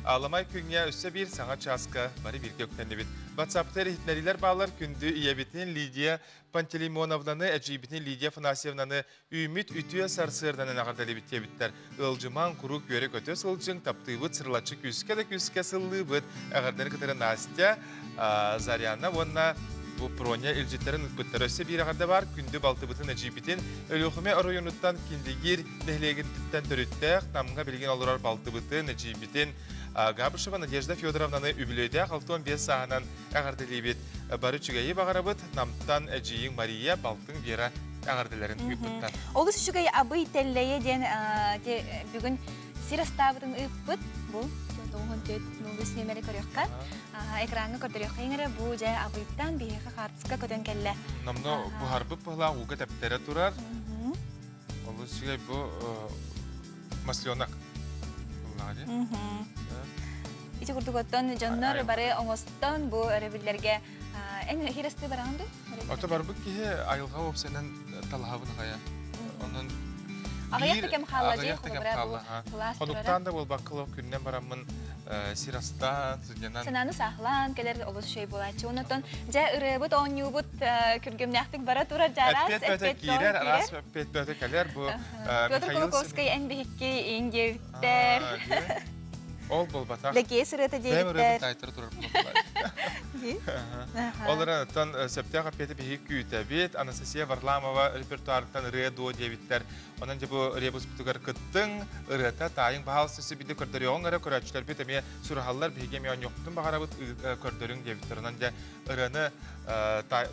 Аламай күҥҥэ өссө биир саҥа чааска бары бииргэ үктэннибит. WhatsApp-тар иһитиннэриилэр бааллар күндү ийэбитин Лидия Пантелеймоновнаны, эдьиийбитин Лидия Афанасьевнаны Үүммүт үтүө сарсыарданан эҕэрдэлиибит диэбиттэр. Ыалдьымаҥ, куруук үөрэ-көтө сылдьыҥ, таптыыбыт, сырылаччы күүскэ да күүскэ сыллыыбыт. Эҕэрдэни кытары Настя, Заряна уонна бу Проня илдьиттэрин ыыппыттар. Өссө биир эҕэрдэ баар, күндү балтыбытын, эдьиийбитин Өлүөхүмэ оройуонуттан Киндигир нэһилиэгиттэн төрүттээх, Намҥа билигин олорор балтыбытын, эдьиийбитин Габышева Надежда Федоровнаны үбүлүөйдээх 65 сааһынан эҕэрдэлиибит. Бары үчүгэйи баҕарабыт. Намтан эдьиийиҥ Мария, балтыҥ Вера эҕэрдэлэрин ыыппыттар. Олус үчүгэй абый тэллэйэ диэн бүгүн сир астаабытын ыыппыт. Бу 94 03 нүөмэри көрүөххэ. Экраҥҥа көрдөрүөххэ иҥэрэ бу дьэ абыйтан биһиэхэ хаартыска көтөн кэллэ. Номно буһарбыт быһылаах ууга тэптэрэ турар. Олус үчүгэй бу масленок ыллаҕа дии. Ити курдук оттон дьоннор бары оҥостон бу өрөбүллэргэ эн хирасты бараҕын дуу? Ото барбыт киһи айылҕа уопсайынан талаһабын аҕайа. Онон Аҕыйах да кэм хаалла дии, холобура бу кылаас Ходуктаан да буолбакка ол күннэн бараммын сир астаан, сынньанан. Санааны саахылаан кэлэр олус үчүгэй буолааччы. Онон дьэ ырыабыт, оонньуубут күргүмнээхтик бара турар дьараас. Эппиэт бөтө киирэр, араас эппиэт бөтө кэлэр. Бу Петр Кулаковскай эн биһикки иҥ диэбиттэр. Ол буолбатах. Лэкиэс ырыата Бэйэм ырыабын диэбиттэр. таайтара турар Ол эрэн сөптөөх эппиэти биһиги күүтэбит. Анастасия Варламова репертуарыттан ырыа дуо диэбиттэр. Онон дьэ бу ребуспутугар кыттыҥ, ырыата таайыҥ баһаалыста сибиди көрдөрүөҕүҥ эрэ көрөөччүлэрбит эмиэ сураһаллар, биһиги эмиэ оонньуохпутун баҕарабыт көрдөрүҥ диэбиттэр. Онон дьэ ырыаны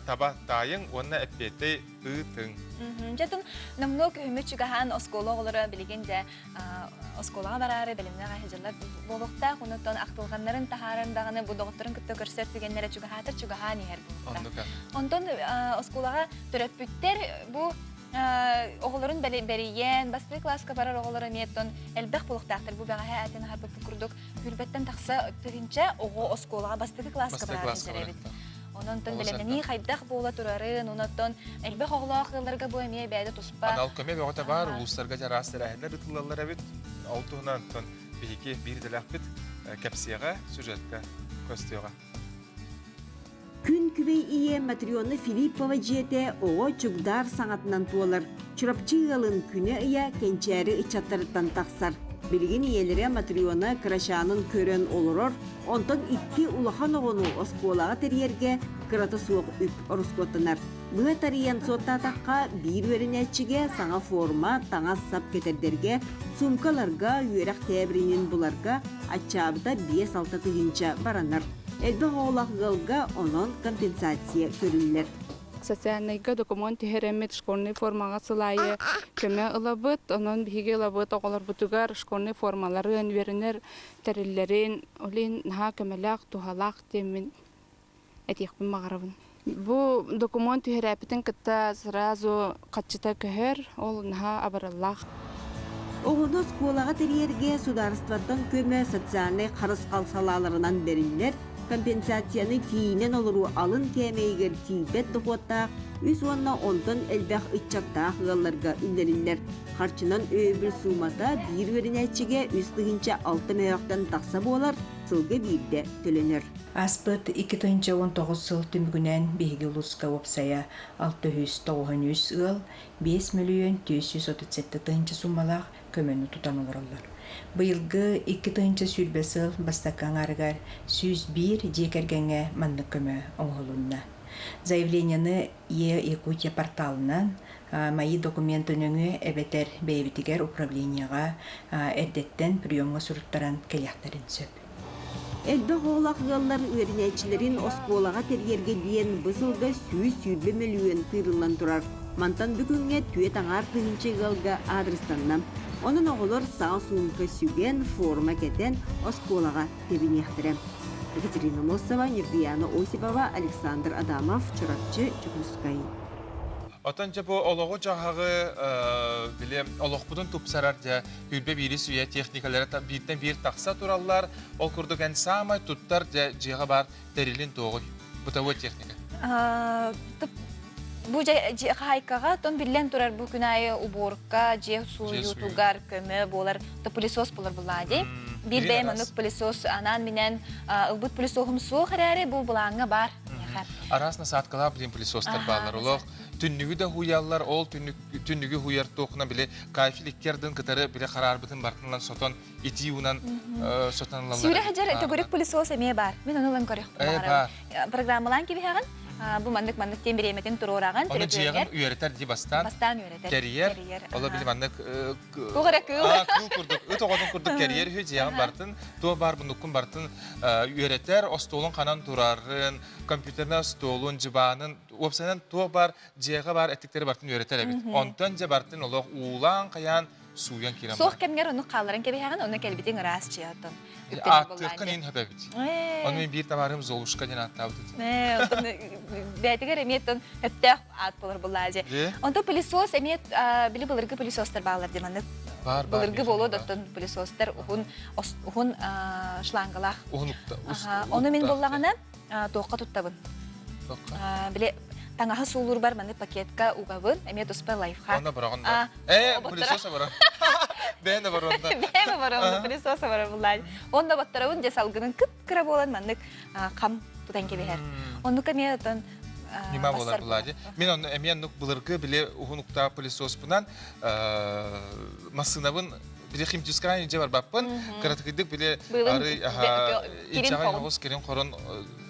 таба таайыҥ уонна эппиэти ыытыҥ. Дьэ номнуо күһүммүт чугаһаан оскуола оҕолоро билигин дьэ оскуолаҕа бараары бэлэмнээх сылдьаллар буолуохтаах. Онуттан ахтылҕаннарын таһааран даҕаны бу доҕотторун кытта көрсөр түгэннэрэ чугаһаатар чугаһаан иһэр буолуохтаах. Онтон оскуолаҕа төрөппүттэр бу оҕолорун бэрийэн, бастакы кылааска барар оҕолор эмиэ оттон элбэх буолуохтаахтар. Бу бэҕэһээ этэн аһарбыппыт курдук сүүрбэттэн тахса тыһыынча оҕо оскуолаҕа бастакы кылааска барар эбит. Онон бэлэмнэнии хайдах буола турарын, онон элбэх оҕолоох ыалларга бу эмиэ бэйэтэ туспа. Анал көмө бөҕөтө баар, улуустарга араас тэрээһиннэр ыытыллаллар эбит. Ол туһунан оттон биһиги биир идэлээхпит кэпсиэҕэ, сюжетка көстүөҕэ. Күн күбэй ийэ Матрена Филиппова дьиэтэ оҕо чугдаар саҥатынан туолар. Чурапчы ыалын күнэ-ыйа кэнчээри ыччаттарыттан тахсар. Билигин ийэлэрэ Матрена кырачаанын көрөн олорор, онтон икки улахан оҕону оскуолаҕа тэрийэргэ кырата суох үп ороскуоттанар. Быһа тарыйан суоттаатахха, биир үөрэнээччигэ саҥа форма, таҥас-сап кэтэрдэргэ, суумкаларга, үөрэх тээбиринин буларга аччаабыта 5-6 тыһыынча баранар. Элбэх оҕолоох ыалга онон компенсация көрүллэр. Социальнайга докумуон түһэрэммит школьнай формаҕа сыл аайы көмө ылабыт. Онон биһиги ылабыт оҕолорбутугар школьнай формаларын, үөрэнэр тэриллэрин, ол иһин наһаа көмөлөөх, туһалаах диэммин этиэхпин баҕарабын. Бу докумуон түһэрээппитин кытта сразу хаччыта көһөр, ол наһаа абыраллаах. Оҕону оскуолаҕа тэрийэргэ судаарыстыбаттан көмө социальнай харысхал салааларынан бэриллэр компенсацияны тиийинэн олоруу алын кээмэйигэр тиийбэт дохуоттаах үс уонна онтон элбэх ыччаттаах ыалларга үллэриллэр. Харчынан өйөбүл суумата биир үөрэнээччигэ 36 мөһөөхтөн тахса буолар. сылга биирдэ төлөнөр. Ааспыт 2019 сыл түмүгүнэн биһиги улууска уопсайа 693 ыал 5 437 тыһыынча суумалаах көмөнү тутан олороллор. Быйылгы 2020 сыл бастакы аҥаарыгар 101 дьиэ кэргэҥҥэ маннык көмө оҥоһулунна. Заявлениены Е-Якутия порталынан Мои документы нөҥүө эбэтэр бэйэбитигэр управлениеҕа эрдэттэн приемҥа суруттаран кэлиэхтэрин сөп. Элбэх оҕолоох ыаллар үөрэнээччилэрин оскуолаҕа тэрийэргэ диэн бу сылга 120 мөлүйүөн тыырыллан турар. Мантан бүгүҥҥэ түөрт аҥаар тыһыынча ыалга аадырыстанна. Онон оҕолор саҥа суумка сүгэн, форма кэтэн оскуолаҕа тэбиниэхтэрэ. Екатерина Носова, Ньургуяна Осипова, Александр Адамов, Чурапчы, Дьокуускай. Оттон дьэ бу олоҕу-дьаһаҕы били олохпутун тупсарар дьэ күрбэ биирис үйэ техникалара бииртэн биир тахса тураллар. Ол курдук эн саамай туттар дьэ дьиэҕэ баар тэрилин туоҕуй? Бытовой техника. Бу дьиэ хаһаайкаҕа тон биллэн турар бу күн аайы уборка, дьиэ сууйуутугар көмө буолар то пылесос буолар буллаа дии. Биир бэйэм оннук пылесос анаан-минээн ылбыт пылесоһум суох эрээри бу былааҥҥа баар. Араас насадкалаах билин пылесостар бааллар. Олох түннүгү да хуйаллар, ол түннүгү хуйар туохна били кафель икки ардын кытары били хараарбытын бартынан сотон итии унан сотон ылаллар. Сүүрэ сылдьар төгүрүк пылесос эмиэ баар. Мин ону ылан көрүөхпүн Программалаан кибиһэҕин, бу маннык маннык диэн бириэмэтин туруораҕын. Ону дьиэҕин үөрэтэр дии бастаан. Бастаан үөрэтэр. Кэрийэр. Оло били маннык Туох эрэ кыыл. Кыыл курдук, ыт оҕотун курдук кэрийэр үһү дьиэҕин бартын, туох баар муннуккун бартын үөрэтэр, остуолун ханан турарын, компьютернай остуолун, дьыбаанын, уопсайынан туох баар дьиэҕэ баар эттиктэри бартын үөрэтэр эбит. Онтон дьэ бартын олох уулаан-хайаан сууйан киирэн Суох кэмҥэр ону хаалларан кэбиһэҕин, ону кэлбитиҥ ыраас дьиэ оттон. Ааттыаххын иһин хөп эбит. Ону мин биир табаарым Золушка диэн ааттаабыт этим. Оттон бэйэтигэр эмиэ оттон өптөөх аат болар буллаа дьэ. Онтон пылесос эмиэ били былыргы пылесостар бааллар дии маннык. Бар, бар. Былыргы буолуо да оттон пылесостар уһун уһун шлангалаах. Уһун Ону мин буллаҕына туохха туттабын? Били таҥаһы суулуурбар маны пакетка угабын, эмиэ туспа лайфхак. Онно быраҕын да. Э, пылесос баран. Бэйэн да баронда. Бэйэм баронда, пылесос баран буллаан. Онно боттарабын дьэ салгынын кып-кыра буолан маннык хам тутан кэбиһэр. Оннук эмиэ отон Ньыма буолар булади. Мин онно эмиэ оннук былыргы били уһун уктаах пылесоспунан массыынабын били химчисткаҕа илдьэ барбаппын. Кыратыкыйдык били арый инчэҕэй оҕус кирин хорон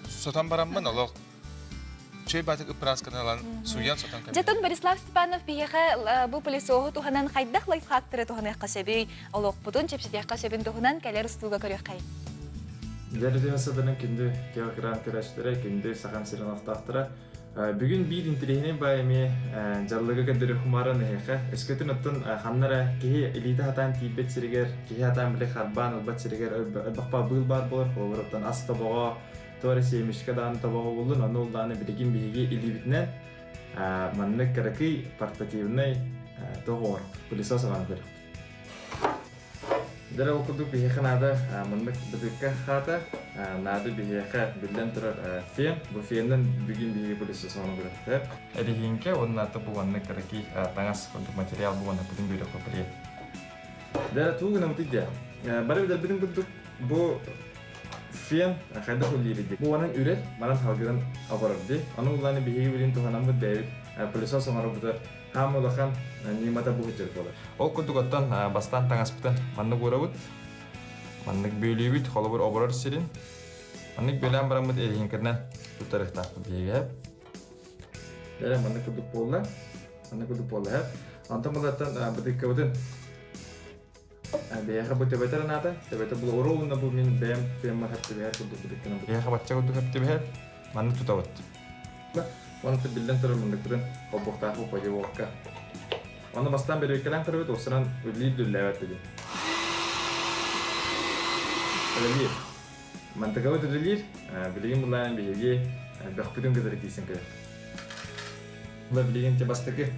сотон бараммын олох чөй баатык ыппыраасканы ылан сууйан сотон кэбиһэн. Дьэ, Борислав Степанов биһиэхэ бу пылесоһу туһанан хайдах лайфхактары туһаныахха сөбүй, олохпутун чэпчэтиэххэ сөбүн туһунан кэлэр устууга көрүөххэй. Дьэ, саданын күндү телекран көрөөччүлэрэ, күндү Сахам сирин олохтоохторо. Бүгүн биир интэриэһинэй баай эмиэ дьаллыгы көрдөрө хумааран эһиэхэ. Өскөтүн оттон ханна эрэ киһи илиитэ хатаан тиийбэт сиригэр, киһи хатаан били харбаан ылбат сиригэр өлбөхпө быыл баар буолар. Холобур, оттон ас тобоҕо, туох эрэ семечка даҕаны тобоҕо буллун, ону уллааны билигин биһиги илиибитинэн маннык кыракый портативнай туох оҥор, пылесос оҥорон көрүөхпүт. Дьэ, ол курдук биһиэхэ наада маннык бытыыкка хаата, наада биһиэхэ биллэн турар фен. Бу феннэн бүгүн биһиги пылесос оҥорон көрүөхпүт. Эрэһииҥкэ уонна бу маннык кыракый таҥас курдук материал бу манна бүтүн бүөрөххө привет. Дьэ, туу гынабытый дьэ. Бары билэрбитин курдук бу фен хайдах үллиирий дии. Бу манан үрэр, манан халгыран оборор дии. Ону улааны биһиги билин туһанаммыт бэйэбит пылесос оҥорорбутугар Хаам улахан ньымата бу сылдьар буолар. Ол курдук оттон бастаан таҥаспытын маннык уурабыт, маннык бүөлүүбүт, холобур оборор сирин. Маннык бүөлээн бараммыт эриһиҥкэнэн туттарыахтаахпыт биһиги. Дьэ, маннык курдук буолла. Маннык курдук буолла. Онтон булаттан бытыыккабытын Биһиэхэ бу төбөтө эрэ наада. Төбөтө бу уруунна бу мин бэйэм тыаммар хэптибэһэр курдук бытыккынан. Биһиэхэ бачча курдук хэптибэһэр. Маннык тутабыт. Уонна биллэн турар мындыктарын холбуохтаах бу подъебуокка. Ону бастаан бөрүөккэлээн көрөбүт, уопсанан үллиир дүллээбэт диэн. Үлэлиир. Мантыкабыт үлэлиир. Билигин булаан биһиги бөхпүтүн кытары киирсэн кэлэр. Була билигин те бастакы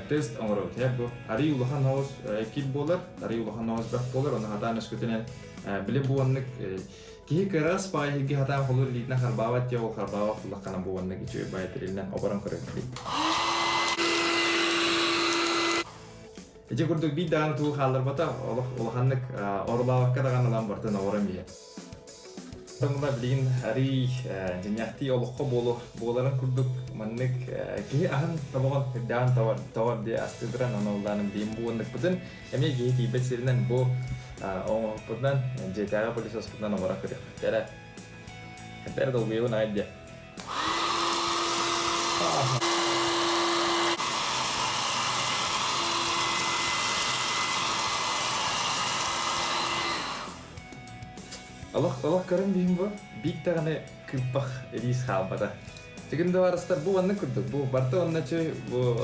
тест оҥоробут. Бу арый улахан оҕус кил буолар, арый улахан оҕус бөх буолар, оны хатаан өскөтүнэн били бу оннук киһи кырас баайыгы хатаан холур илиитинэн харбаабат диэ ол харбаабат буллаххана бу оннук үчүгэй баай тэрилинэн оборон көрөбүт. Ити курдук биир даҕаны тугу хаалларбата, олох улаханнык орулаабакка даҕаны ылан бартын оборон биһэ. Тоҥула билигин арыый дьиҥнээхтии олоххо буоларын курдук маннык киһи аһын тобоҕун үрдээҕин тоҕор тоҕор диye астыыран ону улааным биим бу оннукпутун эмиэ киһи тиийбэт сиринэн бу оҥоһукпутунан дьиэтээҕи пылесоспутунан оҥоро көрүөхпүттэрэ. Хэтэр долгуйабын аай диye. Олох олох көрөн биһим бу биир даҕаны кыыппах илиис хаалбата. Түгүн да барыстар бу маннык курдук бу барта онно чы бу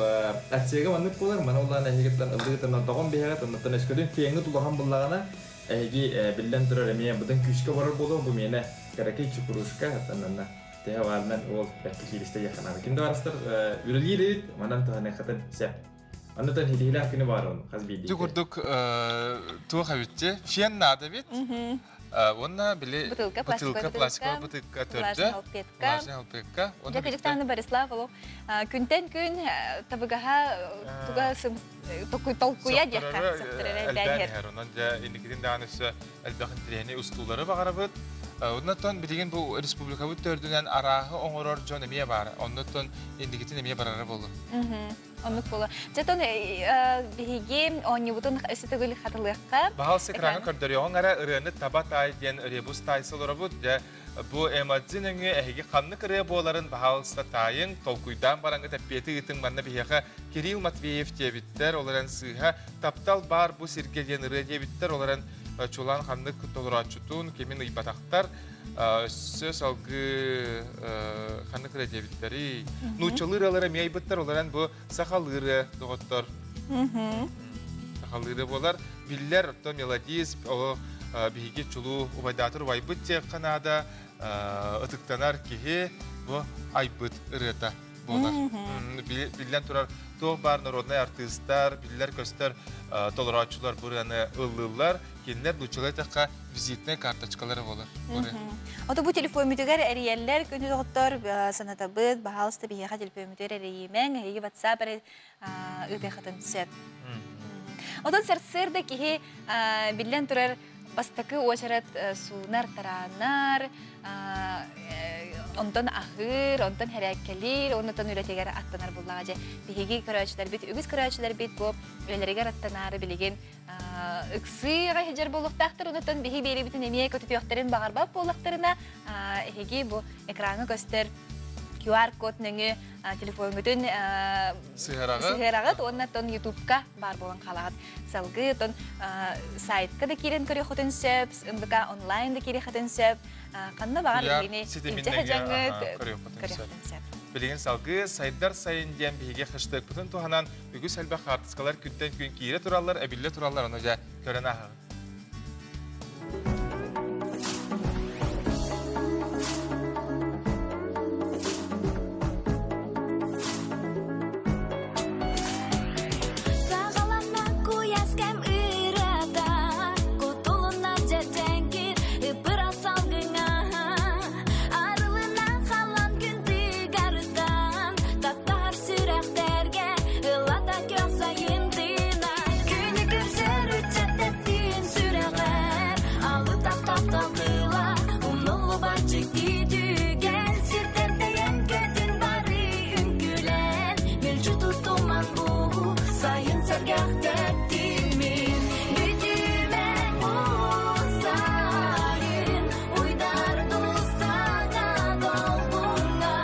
отсега маннык буолар маны улаан эһигиттэн ыллыгытынан тоҕон биһэҕит оннуттан өскөтүн феҥҥит улахан буллаҕына эһиги биллэн турар эмиэ быдан күүскэ барар буолуо бу миэнэ кыракый чукурушка оттон тэһэ баарынан уол бэккэ кииристэ диэххэ ким да барыстар үлэлиир эбит манан туһаныаххытын сөп Аннытан хитиһилээх күнү баар он хас биирдии. Ити курдук туох эбитти? Фен наада эбит. Уонна били бутылка, пластиковая бутылка төрдө. Влажный салфетка. Дьэ кыдьыктааны Борислав олох күнтэн күн табыгаһа туга толкуйа диэххэ сөхтөрөрө элбээн иһэр. Онон дьэ инникитин даҕаны өссө элбэх интэриэһинэй устуулары баҕарабыт. Оннотон билигин бу республикабыт төрдүнэн арааһы оҥорор дьон эмиэ баар. Оннотон инникитин эмиэ барара буолуо. Оннук буолуо. Дьэ, тон биһиги оонньуубутун өссө төгүл хатылыахха. Баһал экраҥҥа көрдөрүөҕүҥ эрэ ырыаны таба таай диэн ребус таайса олоробут. Дьэ, бу эмодзи нөҥүө эһиги ханнык ырыа буоларын баһаалыста таайыҥ, толкуйдаан бараҥҥыт эппиэти ыытыҥ манна биһиэхэ Кирилл Матвеев диэбиттэр, ол эрэн сыыһа таптал баар бу сиргэ диэн ырыа диэбиттэр, ол эрэн чулаан ханнык толорооччутун кимин ыйбатахтар. Өссө салгыы ханнык ырыа диэбиттэрий? Нууччалыы ырыалар эмиэ айбыттар, ол эрэн бу сахалыы ырыа доҕоттор. Сахалыы ырыа буолар. Биллэр, оттон мелодист, ол биһиги чулуу убайдаатыр убайбыт диэххэ наада, ытыктанар киһи бу айбыт ырыата буолар. Биллэн турар, туох баар народнай артыыстар, биллэр-көстөр толорооччулар бу ырыаны ыллыыллар. Кинилэр нууччалыы эттэххэ визитнай карточкалара буолар. Ото бу телефоммүтүгэр эрийэллэр күнү доҕоттор санатабыт, баһаалыста биһиэхэ телефоммүтүгэр эрийимэҥ, эһиги WhatsApp эрэ ыытыаххытын сөп. Отон сарсыарда киһи биллэн турар бастакы уочарат суунар, тараанар, онтон аһыыр, онтон хэрээккэлиир, оннуттан үлэтигэр аттанар буллаҕа дьэ. Биһиги көрөөччүлэрбит, үгүс көрөөччүлэрбит бу үлэлэригэр аттанаары билигин ыксыыга сылдьар буолуохтаахтар, онуттан биһи биэрибитин эмиэ көтүтүөхтэрин баҕарбат буоллахтарына, эһиги бу экраҥҥа көстөр QR-код нөҥүө телефоҥҥутун сыһыараҕыт уонна тон ютубка баар буолан хаалаҕыт. Салгыы тон сайтка да киирэн көрүөххүтүн сөп, НВК онлайн да киириэххитин сөп. Ханна баҕар эһигини илдьэ сылдьаҥҥыт көрүөххүтүн сөп. Билигин салгыы Сайдар сайын диэн биһиги хэштегпытын туһанан үгүс элбэх хаартыскалар күнтэн күн киирэ тураллар, эбиллэ тураллар, ону дьэ көрөн ааһаҕыт. Саҕаланна куйаас кэм ырыата, кутулунна дьэдьэҥкир, ыпыра салгыҥа. Арылына халан күн тыгарыттан, таптаһар сүрэхтэргэ ылата көх сайын тыына. Күнү көрсөр ыччат тэптиин сүрэҕэр, алытах таптал тыла, умнуллубат дьикти түгэн, сиртэн тэйэн көтүн бары үҥкүүлэн, мүлдьү тутуман бу сайын сэргэх тэптимин, бүтүмэ бу сайын, уйдар тустаҥа долгуҥҥа,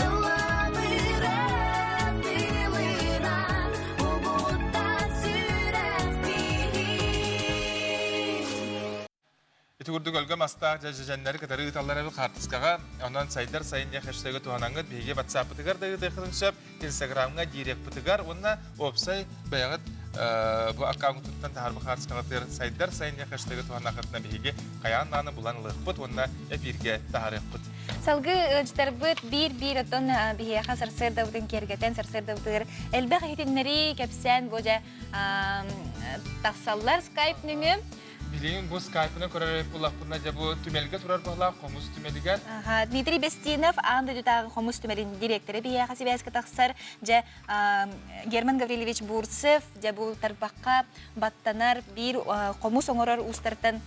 ылланыры тылынан, угуттан сүрэх биһик. Ити курдук өлгөм астаах дьэдьэннэри кытары ыыталлар эбит хаартыскаҕа. Онон сайдар сайын диэн хэштеги туһанаҥҥыт биһиги WhatsApp-пытыгар да ыытыаххытын сөп, Инстаграмҥа дирекпытыгар уонна уопсай бэйэҕит бу аккаунтуттан таһаарбыт хаартыскаҕытыгар сайдар сайын диэн хэштеги туһаннаххытына биһиги хайаан даҕаны булан ылыахпыт уонна эпииргэ таһаарыахпыт. Салгыы ыалдьыттарбыт биир-биир оттон биһиэхэ сарсыардабытын киэргэтэн сарсыардабытыгар элбэх иһитиннэрии кэпсээн бу дьэ тахсаллар скайп нөҥүө. Билигин бу скайпынан көрөр буллахпытына дьэ бу түмэлгэ турар быһалаах хомус түмэлигэр. Дмитрий Бестинов аан дойдутааҕы хомус түмэлин дириэктэрэ биһиэхэ сибээскэ тахсар. Дьэ Герман Гаврильевич Бурцев дьэ бу тарбахха баттанар биир хомус оҥорор уустартан.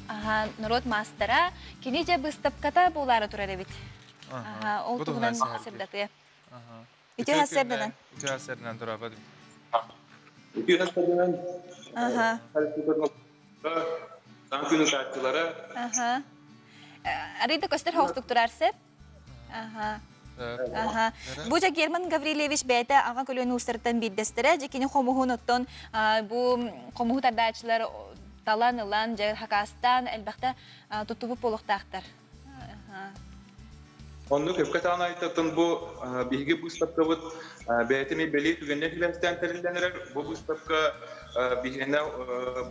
Аха, норуот маастара. Кини дьэ быыстапката буолаары турар эбит. Аха, ол туһунан сырдатыа. Үтүө сарсыарданан. Үтүө сарсыарданан турабыт. Үтүө сарсыарданан. Аха. Саҥа күн ытааччылара. Аха. Арыйда көстөр хоостук турар сеп. Аха. Аха. Бу дьэ Герман Гаврильевич бэйэтэ аҕа көлүөнэ уустарыттан биирдэстэрэ. Дьэ кини хомуһун оттон бу хомуһу тардааччылар талан ылан, дьэ хакаастаан элбэхтэ туттубут буолуохтаахтар. Оннук өпкө таан айтатын бу биһиги быыстапкабыт бэйэтин бэлиэ түгэннэр сибээстээн тэриллэн эрэр. Бу быыстапка биһиэнэ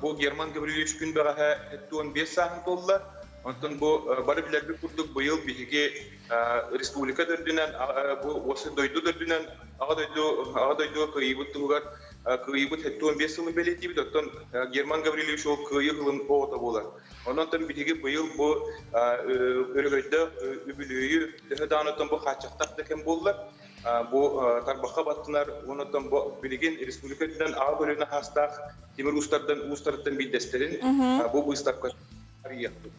бу Герман Гаврильевич күн бэҕэһээ 75 сааһын туолла. Онтон бу бары билэрбит курдук быйыл биһиги республика төрдүнэн бу уосы дойду төрдүнэн аҕа дойду аҕа дойдуга кыайыыбыт туһугар кыайыыбыт 75 сылын бэлиэтиибит. Оттон Герман Гаврильевич ол кыайыы сылын оҕото буолар. Онон биһиги быйыл бу өрөгөйдөөх үбүлүөйү төһө даҕаны бу хааччахтаах да кэм буолла, бу тарбахха баттынар, онон бу билигин республика үрдүнэн аҕа көлүөнэ хаастаах тимир уустардан уустарыттан биирдэстэрин бу быыстапка арыйыахпыт.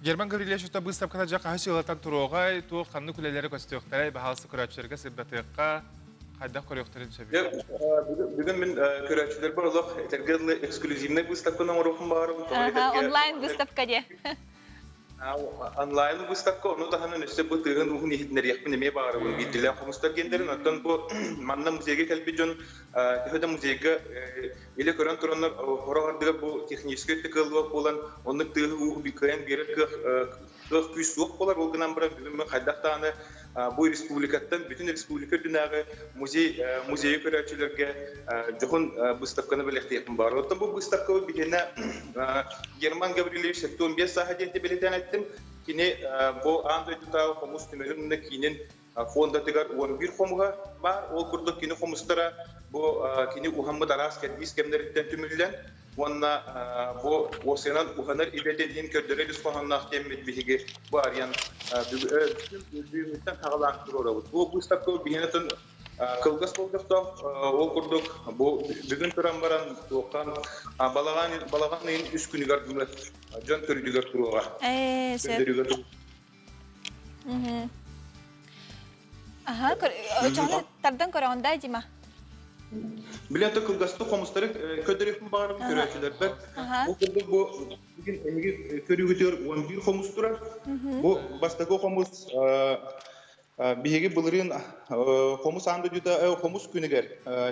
Герман Гаврильевич быыстапката дьэ хаһыс сылатан туруоҕай, туох ханнык үлэлэри көстүөхтэрэй, баһаалыста көрөөччүлэргэ сырдатыахха, хайдах көрүөхтэрин сөбүй? Бүгүн мин көрөөччүлэрбэр олох этэргэ дылы эксклюзивнай выставканы оҥоруохпун баҕарабын. Онлайн выставка диэ. Онлайн выставка, ону таһынан өссө бу тыаһын уһун иһитиннэриэхпин эмиэ баҕарабын. Биирдилээх хомустар диэннэрин, оттон бу манна музейга кэлбит дьон төһө да музейга илэ көрөн тураннар сорох ардыгар бу техническэй өттө кыаллыбат буолан, оннук тыаһы ууһу кыайан биэрэр кыах кыах күүс суох буолар. Ол гынан баран бүгүн мин хайдах даҕаны бу республикаттан бүтүн республика үрдүнээҕи музей музейы көрөөччүлэргэ дьоһун быыстапканы бэлэхтиэхпин баар. Оттон бу быыстапкабыт биһиэнэ Герман Гаврильевич 75 сааһа диэн бэлиэтээн эттим. Кини бу аан дойдутааҕы хомус түмэлин киинин фондатыгар 11 хомуһа баар. Ол курдук кини хомустара бу кини уһаммыт араас кэрдиис кэмнэриттэн түмүллэн уонна бу уопсайынан уһанар идэтин иһин көрдөрөр ис хоһоонноох диэммит биһиги бу арыйан бүгүҥҥүттэн саҕалаан туруорабыт. Бу быыстапка биһиэнэтин кылгас болдьохтоох ол курдук бу бүгүн туран баран туоххан балаҕан балаҕан ыйын үс күнүгэр дылы дьон көрүүтүгэр туруоҕа. Көрдөрүүгэр Аха, очоҕуна тардан көрөҕүн да, Дима? Билэн то кылгастык хомустары көрдөрүөхпүн баҕарабын көрөөччүлэрбэр. Бу курдук бу бүгүн эһиги көрүүгүтүгэр 11 хомус турар. Бу бастакы хомус биһиги былырыын хомус аан дойдута хомус күнүгэр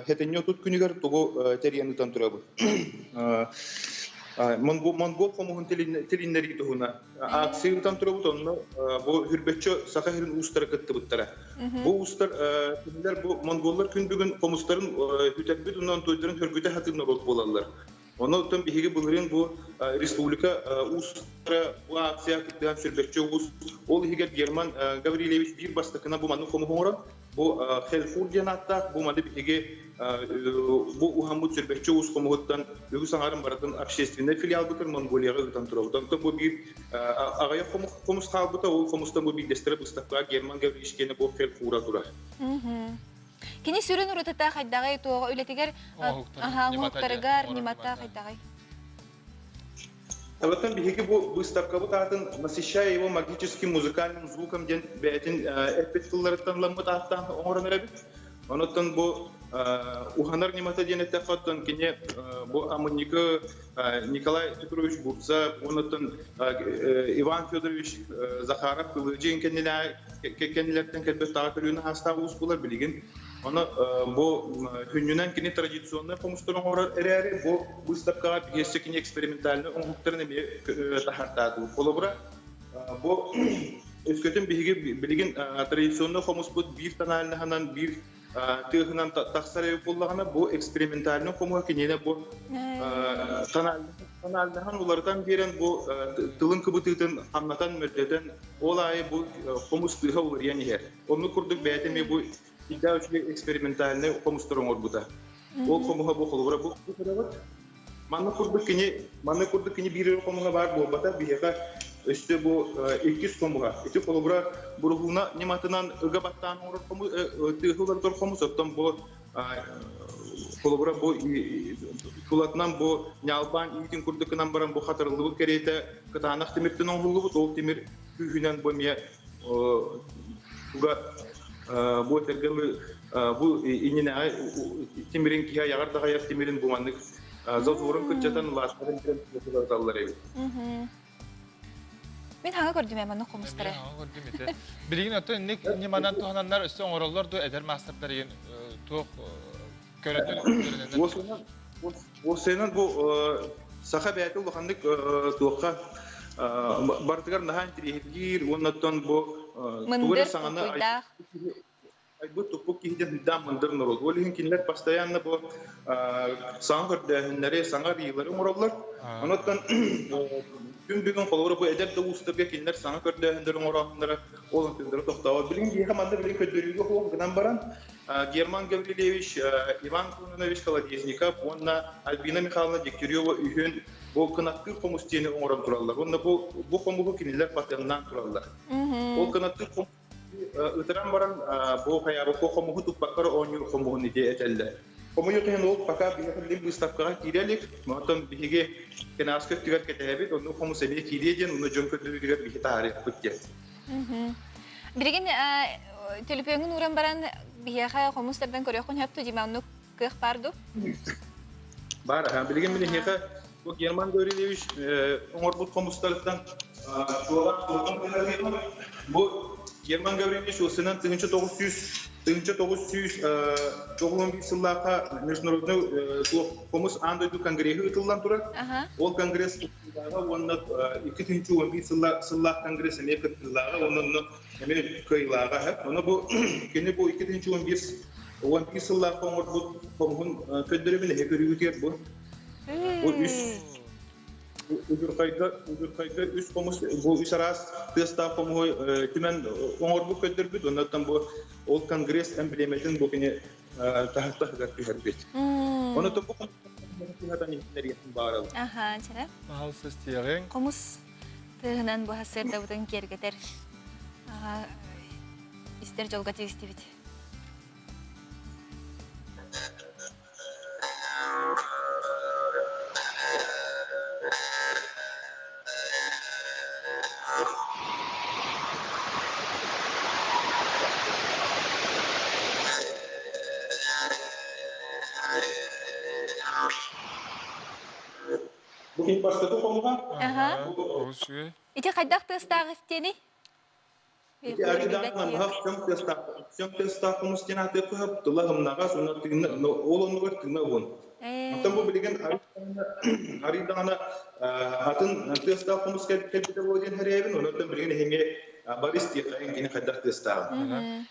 хэтинньи отут күнүгэр тугу тэрийэн ыытан турабыт. Монгол хомуһун тилиннэрии туһуна акция ыытан турабыт, онно бу Хүрбөччө Саха сирин уустара кыттыбыттара. Бу уустар кинилэр бу монголлар күн бүгүн хомустарын хүтэрбит уонна тойдорун хөргүтэ сатыыр норуот буолаллар. Онно оттон биһиги былырыын бу республика уустара бу акция кыттыһан Сүрбөччө уус, ол иһигэр Герман Гаврильевич биир бастакынан бу маннык хомуһу оҥорон, Бу Хелфур диэн ааттаах бу маны биһиги бу уһаммыт сүрбэччи уус хомуһуттан үгүс аҥарын барытын общественнай филиалбытын Монголияҕа ыытан турабыт. Онтон бу биир аҕыйах хомус хаалбыта, ол хомустан бу биирдэстэрэ быыстапкаҕа Герман Гаврильевич диэни бу Хелфура турар. Кини сүрүн уратыта хайдаҕый туоҕа үлэтигэр оҥоһуктарыгар ньымата хайдаҕый? Оттон биһиги бу быыстапкабыт аатын «Насыщая его магическим музыкальным звуком» диэн бэйэтин эппит тылларыттан ылламмыт ааттаан оҥорон эрэбит. Онуттан бу уһанар ньымата диэн эттэххэ, оттон кини бу Амынньыкы Николай Петрович Бурцев, онуттан Иван Федорович Захаров Кылыдьыын кэннилэртэн кэлбит таҕа көлүөнэ хаастаах уус буолар билигин. Ону бу күннүнэн кини традиционнай хомустары оҥорор эрээри, бу быыстапкаҕа биһиэсчэ кини экспериментальнай оҥоһуктарын эмиэ таһаартаатыбыт. Холобура, бу өскөтүн биһиги билигин традиционнай хомуспут биир тональнаһынан, биир тыаһынан тахсар эбит буоллаҕына, бу экспериментальнай хомуһа киниэнэ бу тональнаһан уларытан биэрэн, бу тылын кыбытыытын хамнатан, мөлтөтөн, ол аайы бу хомус тыаһа уларыйан иһэр. Оннук курдук бэйэтэ эмиэ бу Идаа үчүгэй экспериментальнай хомустар оҥорбута. Ол хомуһа бу холобура бу көрөҕүт. Манна курдук кини манна курдук кини биир хомуһа баар буолбата биһиэхэ өссө бу иккис хомуһа. Ити холобура буруһууна ньыматынан ыга баттаан оҥорор хомус тыаһы уларытар хомус оттон бу. Холобура бу тулатынан бу ньаалбаан иитин курдук гынан баран бу хатарыллыбыт кэриэтэ кытаанах тимиртэн оҥоһуллубут. Ол тимир күүһүнэн бу эмиэ туга бу этэргэ бу иннинээҕи тимирин киһи айаҕар даҕайар тимирин бу маннык зазорун кырдьатан лаастарын билэн эбит. Мин хаҥа көрдүм ээ маннык хомустары. Хаҥа көрдүм ити. Билигин оттон инник ньыманан туһананнар өссө оҥороллор дуо эдэр маастардар иһин туох көрөтөн Уопсайынан бу саха бэйэтэ улаханнык туохха барытыгар наһаа интириэһиргиир уонна оттон бу тугу эрэ саҥаны айбыт туппут киһи диэн сүрдээх мындыр норуот. Ол иһин кинилэр постоянно бу саҥа көрдөөһүннэри, саҥа арыйыылары оҥороллор. Онуттан күн бүгүн холобура бу эдэр да уустарга кинилэр саҥа көрдөөһүннэри оҥороохтунара ол онтулара тохтообот. Билигин биһиэхэ манна билигин көрдөрүүгэ суох гынан баран Герман Гаврильевич, Иван Кононович Колодезников уонна Альбина Михайловна Дегтярева үһүөн бу кынаттыыр хомус диэни оҥорон тураллар. Уонна бу бу хомуһу кинилэр патеннаан тураллар. Ол кынаттыыр хомус ытыран баран бу хайаабыкка хомуһу туппаккар оонньуур хомуһун ити этэллэр. Хомуйуох иһин ол пока биһиги выставкаҕа киирэ илик. Онтон биһиги кэнааска өттүгэр кэтэһэбит, онну хомус эмиэ киириэ диэн, онно дьон көрдөрүүтүгэр биһи таһаарыахпыт диэн. Билигин төлөпүөҥҥүн ууран баран биһиэхэ хомус тардан көрүөххүн сөп дуу, оннук кыах баар дуу? Баар, билигин мин эһиэхэ бу Герман Гаврильевич оҥорбут хомустарыттан бу Герман Гаврильевич уосынан 1900 1991 сыллаахха международный хомус аан дойду конгреһы ыытыллан турар. Ол конгресс кыттыылааҕа уонна 2011 сыллаах конгресс эмиэ кыттыылааҕа уонна онно эмиэ кыайыылааҕа. Ону бу кини бу 2011 11 сыллаахха оҥорбут хомуһун көрдөрөбүн эһи көрүүгүтүгэр бу. Бу үс удьурхайга удьурхайга үс хомус бу үс араас тыастаах хомуһу түмэн оҥорбут көрдөрбүт оннуттан бу ол конгресс эмблемэтин бу кини таһыгар түһэрбит. Ону бу туһатан иһитиннэриэхпин баарыл. Аха, чэрэ. Пожалуйста, истиэҕиҥ. Хомус тыаһынан бу сырдабытын киэргэтэр истэр дьолго тигистибит. Бу кини бастакы хомуга. Ити хайдах тыастаах истиэний? Ити арыдаах сөҥ тыастаах сөҥ тыастаах хомус диэн аатыахха сөп тыла ымнаҕас уонна тыына ол оннугар тыына уһун. Оттон бу билигин арыйдаҕына атын тыастаах хомус кэлбитэ буолуо диэн сэрэйэбин. Онон билигин эһиги Борис диэххэ кини хайдах тыастааҕын.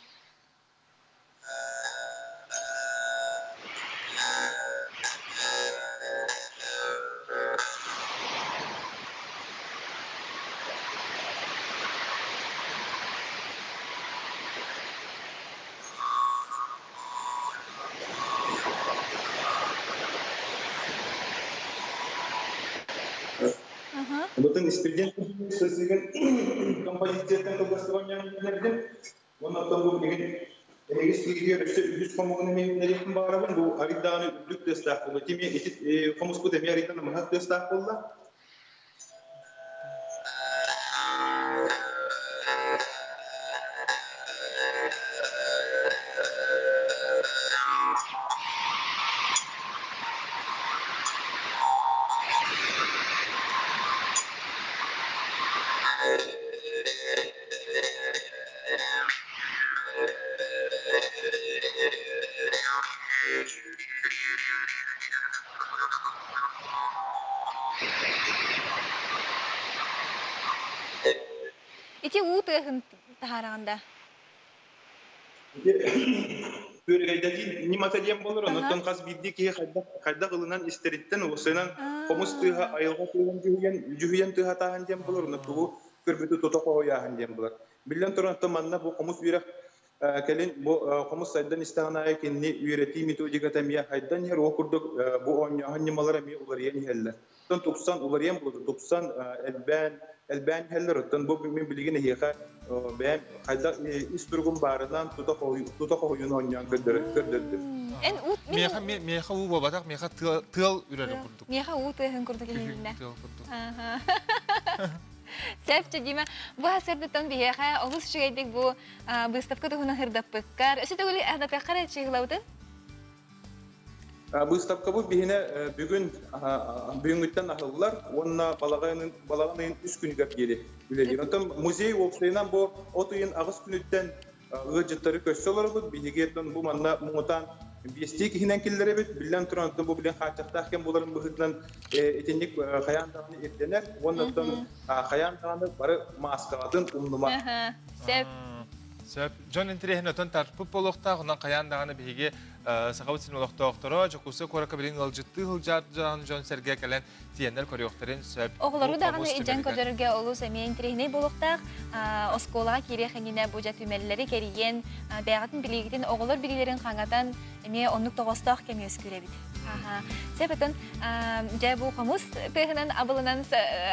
Бутын Испирден сөзүгүн композицияттан кылгастыган Уонна оттон бу билигин эһиги сииригэр өссө үһүс хомугун эмиэ үүннэриэхпин баҕарабын. Бу арыйдаҕына үрдүк тыастаах буолла. Ити эмиэ ити хомуспут эмиэ арыйдан намыһах тыастаах буолла. Ити уу тыаһын таһаараҕын да? Күөрэгэйдэтии ньымата диэн буолар, онуттан хас биирдии киһи хайдах хайдах ылынан истэриттэн уопсайынан хомус тыаһа айылҕа тыаһын дьүһүйэн дьүһүйэн тыаһатааһын диэн буолар, онно тугу көрбүтү тута хоһуйааһын диэн буолар. Биллэн туран, оттон манна бу хомус үөрэх кэлин бу хомус сайдан истэҕин аайы кинини үөрэтии методиката эмиэ хайдан иһэр, ол курдук бу оонньооһун ньымалара эмиэ уларыйан иһэллэр. Оттон тупсан, уларыйан буолуо, тупсан, элбээн, элбээн иһэллэр. Оттон бу мин билигин эһиэхэ бэйэм хайдах ис туругум баарынан тута тута хоһуйун оонньоон көрдөрдүм. Эн уу Миэхэ миэхэ уу буолбатах, миэхэ тыал үрэрин курдук. Миэхэ уу тыаһын курдук иһилиннэ. Тыал курдук. Сөп, Дима, бу сырдыттан биһиэхэ олус үчүгэйдик бу быыстапка туһунан сырдаппыккар, өссө төгүл аһдатыаххар чыһылабытын? Быыстапкабыт биһинэ бүгүн бүгүҥҥүттэн аһыллар уонна балаҕан балаҕан ыйын үс күнүгэр диэри үлэлиир. Онтон музей уопсайынан бу от ыйын аҕыс күнүттэн ыалдьыттары көрсө олоробут. Биһиги оттон бу манна муҥутаан биэстии киһинэн киллэрэбит. Биллэн туран, оттон бу билэн хааччахтаах кэм буоларын быһыытынан итинник хайаан даҕаны ирдэнэр. Уонна оттон хайаан даҕаны бары мааскаҕытын умнума. Сөп. Сөп. Дьон интэриэһин отон тарпыт буолуохтаах. Онон хайаан даҕаны биһиги Сахабыт сирин олохтоохторо Дьокуускай куоракка билин ыалдьыттыы сылдьар дьон-сэргэ кэлэн тиэннэр көрүөхтэрин сөп. Оҕолору даҕаны илдьэн көрдөрөргө олус эмиэ интэриэһинэй буолуохтаах. Оскуолаҕа киириэх иннинэ бу дьэ түмэллэри кэрийэн, бэйэҕитин билиигитин, оҕолор билиилэрин хаҥатан эмиэ оннук тоҕоостоох кэм үөскүүр эбит. Сөп отон дьэ бу хомус тыаһынан абылынан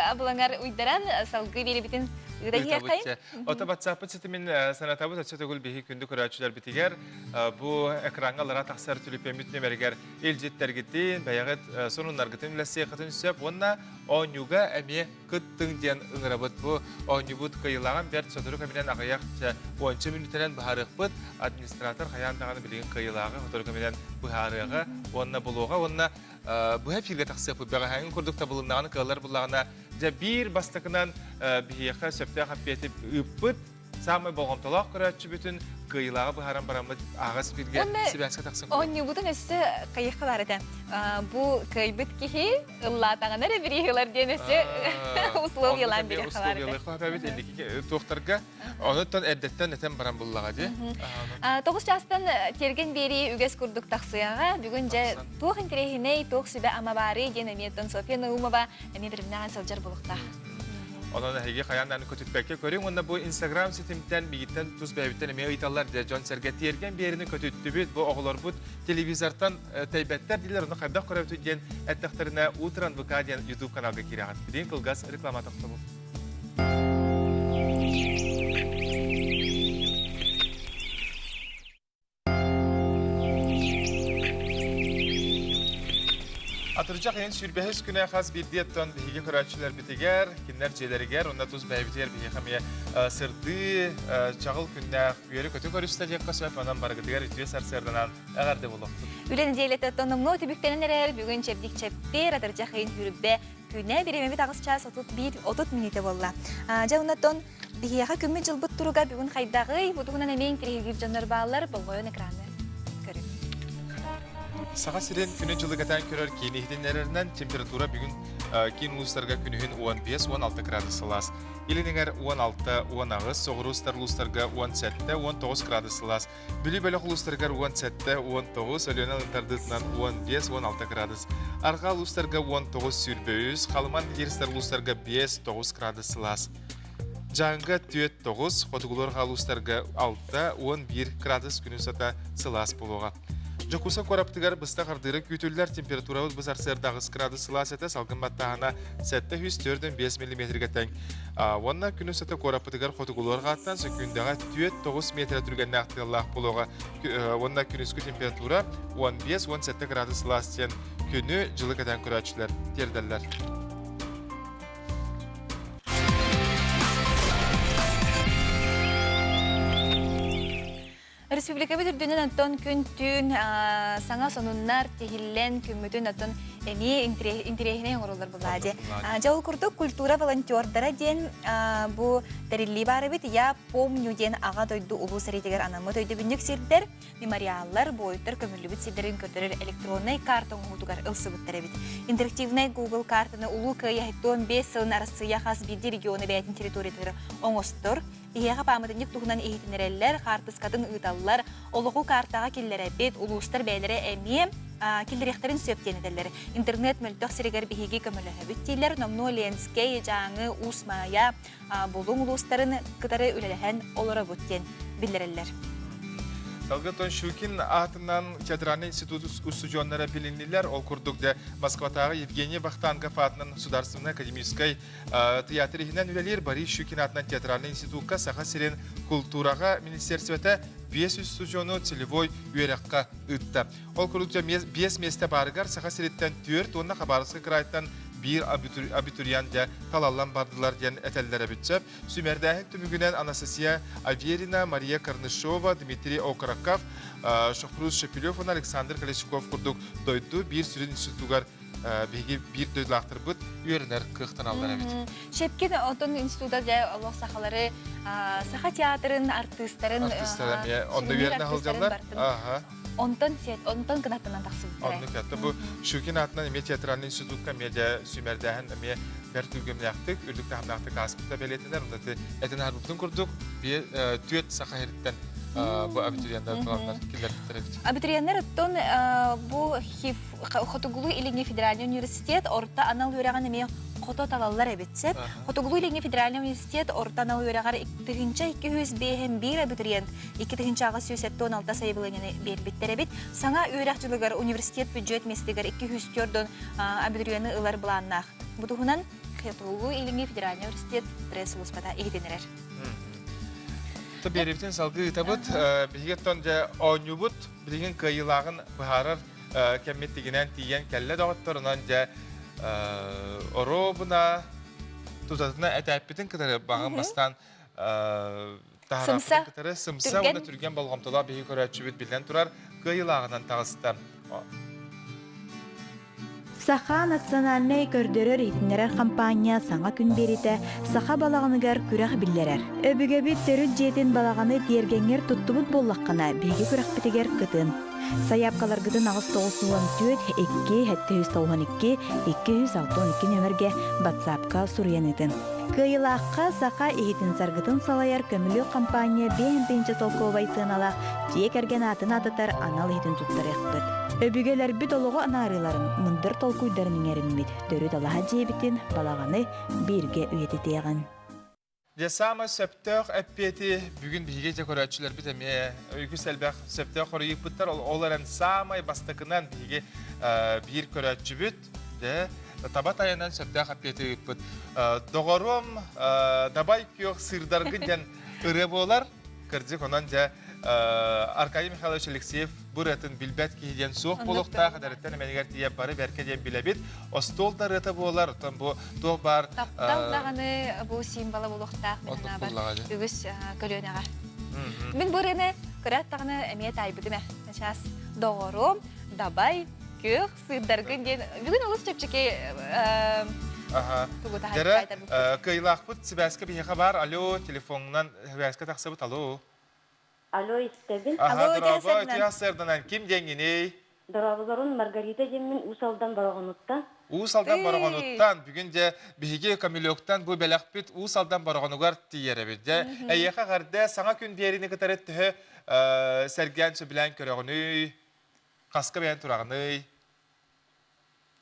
абылаҥар уйдаран салгыы биэрибитин ыыта иһиэххэйин. Ото WhatsApp ситимин санатабыт өссө төгүл биһи күндү көрөөччүлэрбитигэр бу экраҥҥа лара тахсар түлүпүөммүт нүөмэригэр илдьиттэргитин, бэйэҕит сонуннаргытын үлэсиэххитин сөп уонна оонньууга эмиэ кыттыҥ диэн ыҥырабыт. Бу оонньуубут кыайыылааҕын бэрт сотору кэминэн аҕыйах уонча мүнүүтэнэн быһаарыахпыт. Администратор хайаан даҕаны билигин кыайыылааҕы сотору кэминэн быһаарыаҕа уонна булуоҕа уонна быһа эфиргэ тахсыахпыт. Бэҕэһээҥҥи курдук табылыннаҕына кыаллар буллаҕына Дьэ биир бастакынан биһиэхэ сөптөөх эппиэти ыыппыт саамай болҕомтолоох көрөөччүбүтүн кыайыылааҕы быһааран бараммыт аҕас эфиргэ сибээскэ тахсан Оонньуубутун өссө кыайыахха баар этэ. Бу кыайбыт киһи ыллаатаҕына эрэ бирииһилэр диэн өссө условиялаан бириэххэ баар этэ. Условиялыахха инники туохтарга Онуттан эрдэттэн этэн баран буллаҕа дии. Тоҕус чаастан тиэргэн биэрии үгэс курдук тахсыаҕа. Бүгүн дьэ туох интэриэһинэй, туох сүбэ-ама баарый диэн эмиэ Софья Наумова эмиэ биримнэҕин сылдьар булуктаах. Онон эһиги хайаан даҕаны көтүппэккэ көрүҥ уонна бу Инстаграм ситимтэн мигиттэн тус бэйэбиттэн эмиэ ыйыталлар дьэ дьон-сэргэ тиэргэн биэрини көтүттүбүт бу оҕолорбут телевизортан тэйбэттэр дииллэр ону хайдах көрөбүтүй диэн эттэхтэринэ Утран ВК диэн YouTube каналга киирэҕит. Билигин кылгас реклама тохтобул. Атырдьах ыйын сүүрбэһис күнэ хас биирдии оттон биһиги көрөөччүлэрбитигэр, кинилэр дьиэлэригэр уонна тус бэйэбитигэр биһиэхэ эмиэ сырдыы, чаҕыл күннээх үөрэ-көтө көрүстэ диэххэ сөп. Онон барыгытыгар үтүө сарсыарданан эҕэрдэ буолуохтун. Үлэ нэдиэлэтэ тономнуо түбүктэнэн эрэр бүгүн чэбдик чэппиэр атырдьах ыйын хүрбэ күнэ бириэмэбит аҕыс чаас 31 30 мүнүүтэ буолла. Дьэ оннотон биһиэхэ күммүт дьылбыт туруга бүгүн хайдаҕый? Бу туһунан эмиэ интэриэһиргиир дьоннор бааллар. Болҕойон экраны көрүҥ. Саха сирин күнү-дьылы кэтээн көрөр киин иһитиннэрэринэн температура бүгүн киин улуустарга күнүһүн 15-16 градус сылаас. Илин эҥэр 16-18, соҕуруу сытар улуустарга 17-19 градус сылаас. Бүлүү бөлөх улуустарыгар 17, 19, Өлүөнэ тардыытынан 15, 16 градус. Арҕаа улуустарга 19, 23, Халыман Диристэр улуустарга 5, 9 градус сылаас. Дьааҥыга 4, 9, Хотугулуу-Арҕаа улуустарга 6, 11 градус күнү сата сылаас буолуоҕа. Дьокуускай куораппытыгар быстах ардыыра күүтүллэр температурабыт бу сарсыарда 8 градус сылаас этэ, салгын баттааһына 745 миллиметргэ тэҥ. Уонна күн устата куораппытыгар хотугулуу арҕааттан сөкүүндэҕэ 4-9 метр түргэннээх тыаллаах буолуоҕа. Уонна күнүскү температура 15-17 градус сылаас диэн күнү дьылы кэтээн көрөөччүлэр тиэрдэллэр. Республикабыт үрдүнэн оттон күн-түүн саҥа сонуннар тиһиллэн күммүтүн оттон эмиэ интэриэһинэй оҥороллор булаа дии. Дьэ ол курдук культура волонтердара диэн бу тэриллии баар эбит. Я помню диэн аҕа дойду улуу сэриитигэр анаммыт өйдөбүнньүк сирдэр, мемориаллар, буойуттар көмүллүбүт сирдэрин көрдөрөр электроннай карта оҥоһуутугар ылсыбыттар эбит. Интерактивнай Google картаны Улуу Кыайыы 75 сылын Арассыыйа хас биирдии региона бэйэтин территориятыгар оҥостор. Биһиэхэ пааматынньык туһунан иһитиннэрэллэр, хаартыскатын ыыталлар, олоҕу каартаҕа киллэрэбит, улуустар бэйэлэрэ эмиэ киллэриэхтэрин сөп диэн этэллэр. Интернет мөлтөх сиригэр биһиги көмөлөһөбүт дииллэр. Номнуо Ленскэй, Дьааҥы, Уус Маайа, Булуҥ улуустарын кытары үлэлэһэн олоробут диэн биллэрэллэр. Салгыы Щукин аатынан театральный институт устудьуоннара билиннилэр. Ол курдук дьэ Москватааҕы Евгений Вахтангов аатынан Государственнай академическай театр иһинэн үлэлиир Борис Щукин аатынан театральный институкка Саха сирин култуураҕа министерствота 5 устудьуону целевой үөрэххэ ыытта. Ол курдук дьэ биэс миэстэ баарыгар Саха сириттэн түөрт уонна Хабаровскай кыраайтан биир абитуриент дьэ талаллан бардылар диэн этэллэр эбит сөп. Сүүмэрдээһин түмүгүнэн Анастасия Аверина, Мария Карнышова, Дмитрий Окороков, Шохруз Шепелев уонна Александр Колесников курдук дойду биир сүрүн институтугар биһиги биир дойдулаахтарбыт үөрэнэр кыахтаналлар эбит. Шепкин отон института дьэ олох сахалары саха театрын артыыстарын артыыстара эмиэ онно үөрэнэ сылдьаллар. Онтон онтон кынаттанан тахсыбыттара. Оннук это бу Щукин аатынан эмиэ театральный институтка эмиэ дьэ сүүмэрдээһин эмиэ бэрт күргүөмнээхтик, үрдүк таһымнаахтык ааспыта бэлиэтэнэр. Онно этин аһарбыппытын курдук, түөрт саха иһиттэн бу абитуриеннар таланнар киллэрбиттэр эбит. Абитуриеннар оттон бу Хотугулуу-Илиҥҥи федеральный университет орто анал үөрэҕин эмиэ хото талаллар эбит сөп. Хотугулуу-Илиҥҥи федеральный университет орто анал үөрэҕэр 1251 абитуриент 2876 сайабылыанньаны биэрбиттэр эбит. Саҥа үөрэх дьылыгар университет бюджет миэстэтигэр 204 абитуриены ылар былааннаах. Бу туһунан Хотугулуу-Илиҥҥи федеральный университет пресс-сулууспата иһитиннэрэр. Биэрэбитин салгыы ыытабыт. Биһиги оттон дьэ оонньуубут билигин кыайыылааҕын быһаарар кэммит тигинэн тиийэн кэллэ доҕотторунан дьэ оруобуна тутатына этээппитин кытары баҕын бастаан таһарааппытын кытары сымса уонна түргэн болҕомтолоох биһиги көрөөччүбүт биллэн турар кыайыылааҕынан таҕыста. Саха национальнай көрдөрөр-иһитиннэрэр хампаанньа саҥа күн биэриитэ саха балаҕаныгар күрэх биллэрэр. Өбүгэбит төрүт дьиэтин балаҕаны тиэргэҥҥэр туттубут буоллаххына, биһиги күрэхпитигэр кытын. Сайаапкаларгытын 894 2 792 262 нүөмэргэ батсаапка суруйан ыытын. Кыайыылаахха саха иһитин саргытын салайар көмүлүөк компания 5000 солкуобай сыаналаах дьиэ кэргэн аатын аататар анал иһитин туттарыахпыт. Өбүгэлэрбит олоҕу анаарыыларын, мындыр толкуйдарын иҥэриммит төрүт алаһа дьиэбитин, балаҕаны бииргэ үйэтитиэҕин. Дьэ, саамай сөптөөх эппиэти бүгүн биһиги дьэ көрөөччүлэрбит эмиэ үгүс элбэх сөптөөх хоруйуппуттар. Ол эрэн саамай бастакынан биһиги биир көрөөччүбүт дьэ таба тайанан сөптөөх эппиэти ыыппыт. Доҕоруом дабай күөх сыырдаргын диэн ырыа буолар. Кырдьык, онон дьэ Аркадий Михайлович Алексеев бу ырыатын билбэт киһи диэн суох буолуохтаах, эдэриттэн эмэнигэр тиийэ бары бэркэ диэн билэбит. Остуол да ырыата буолар, оттон бу туох баар... Таптал даҕаны бу символа буолуохтаах мин санаабар үгүс көлүөнэҕэ. Мин бу ырыаны көрөөт даҕаны эмиэ таайбытым ээ. Сейчас доҕорум, дабай, күөх сыырдаргын диэн бүгүн олус чэпчэки тугу Дьэрэ, кыайыылаахпыт сибээскэ биһиэхэ баар. Алло, телефонунан сибээскэ тахсыбыт. Алло. Алло, истэбин. Аха, дорообо, үтүө сарсыарданан. Ким диэҥҥиний? Дорооболорун Маргарита диэммин Уус Алдан Бороҕонуттан. Уус Алдан Бороҕонуттан. Бүгүн дьэ биһиги Камелектан бу бэлэхпит Уус Алдан Бороҕонугар тиийэр эбит. Дьэ, эйиэхэ эҕэрдэ саҥа күн биэриини кытары төһө сэргээн сөбүлээн көрөҕүнүй? Хаска бэйэн тураҕыный?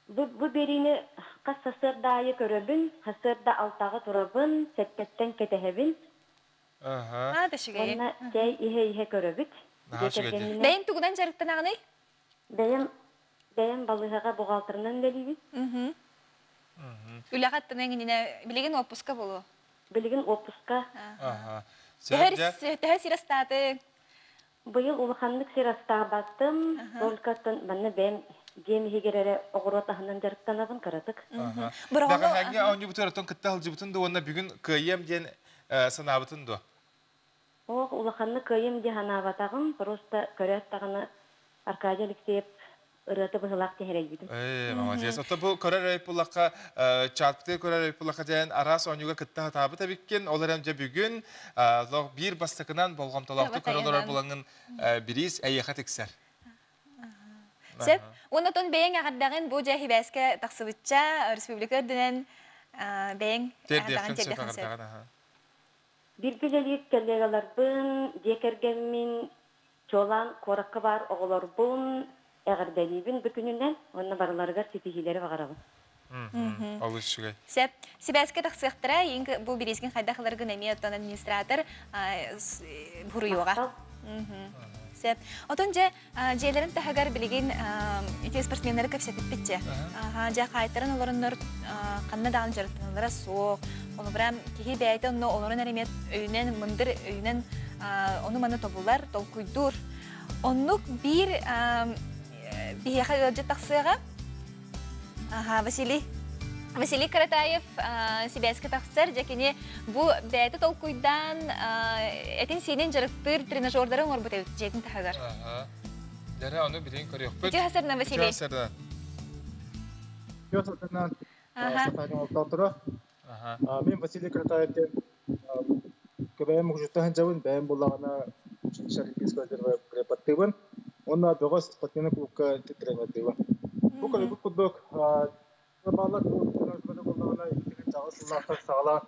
Бу, бу биэриини хас сарсыарда аайы көрөбүн, сарсыарда алтаҕа турабын, сэттэттэн кэтэһэбин. Аха. Уонна чэй иһэ-иһэ көрөбүт. Наһаа үчүгэй дии. Бэйэҥ тугунан дьарыктанаҕыный? Бэйэм бэйэм балыыһаҕа бухгалтерынан үлэлиибин. Үлэҕэ аттаныаҥ иннинэ билигин уоппуска буолуо. Билигин уоппуска. Аха. Төһө сир астаатыҥ? Быйыл улаханнык сир астаабаттым, только оттон манна бэйэм дьиэм иһигэр эрэ оҕуруот аһынан дьарыктанабын кыратык. Бэҕэһээҥҥи оонньуубутугар оттон кытта сылдьыбытын дуо уонна бүгүн кыайыам диэн санаабытын дуо? Ох, улаханнык кыайыам дии санаабатаҕым, просто көрөөт даҕаны Аркадий Алексеев ырыата быһылаах түһэрэйбитим. Ээ, молодец. Ото бу көрөр өй буллахха, чатпытыгар көрөр өй буллахха диэн араас оонньууга кытта сатаабыт эбиккин. Ол эрэн дьэ бүгүн лох биир бастакынан болҕомтолоохтук көрө олорор булаҥҥын бириис эйиэхэ тиксэр. Сөп. Уонна отон бэйэҥ эҕэрдэҕин бу дьэ хибээскэ тахсыбычча республика үрдүнэн бэйэҥ эҕэрдэҕин тиэрдиэххин сөп. Бииргэ үлэлиир коллегаларбын, дьиэ кэргэммин Чуолаан куоракка баар оҕолорбун эҕэрдэлиибин бу күнүнэн уонна барыларыгар ситиһиилэри баҕарабын. Олус үчүгэй. Сөп. Сибээскэ тахсыахтара. Бу бириискин хайдах ыларгын эмиэ оттон администратор буруйуоҕа. Сөп. Отон дьэ дьиэлэрин таһыгар билигин ити спортсменнары кэпсэтиппитчэ. Дьэ хаайтаран олороннор ханна даҕаны дьарыктаналлара суох. Холобура киһи бэйэтэ онно олорон эрэ эмиэ өйүнэн мындыр өйүнэн ону-маны тобулар, толкуйдуур. Оннук биир биһиэхэ ыалдьыт тахсыаҕа. Аха, Василий. Василий Каратаев сибээскэ тахсар. Дьэ кини бу бэйэтэ толкуйдаан этин-сиинин дьарыктыыр тренажердары оҥорбут эбит дьиэтин таһыгар. Аха. Дьэрэ, ону билигин көрүөхпүт. Үтүө сарсыарда, Василий. Үтүө сарсыарда. Үтүө сарсыарда. Сахалин олохтоохторо. Мин Василий Каратаев диэн Көбөйөн мукучуттан сылдьабын, бэйэм буоллаҕына училище олимпийского резерва преподтыыбын уонна бөҕөс спортивнай кулуупка тренердыыбын. Бу көрбүт курдук бааллар буоллаҕына 2008 сыллаахтан саҕалаан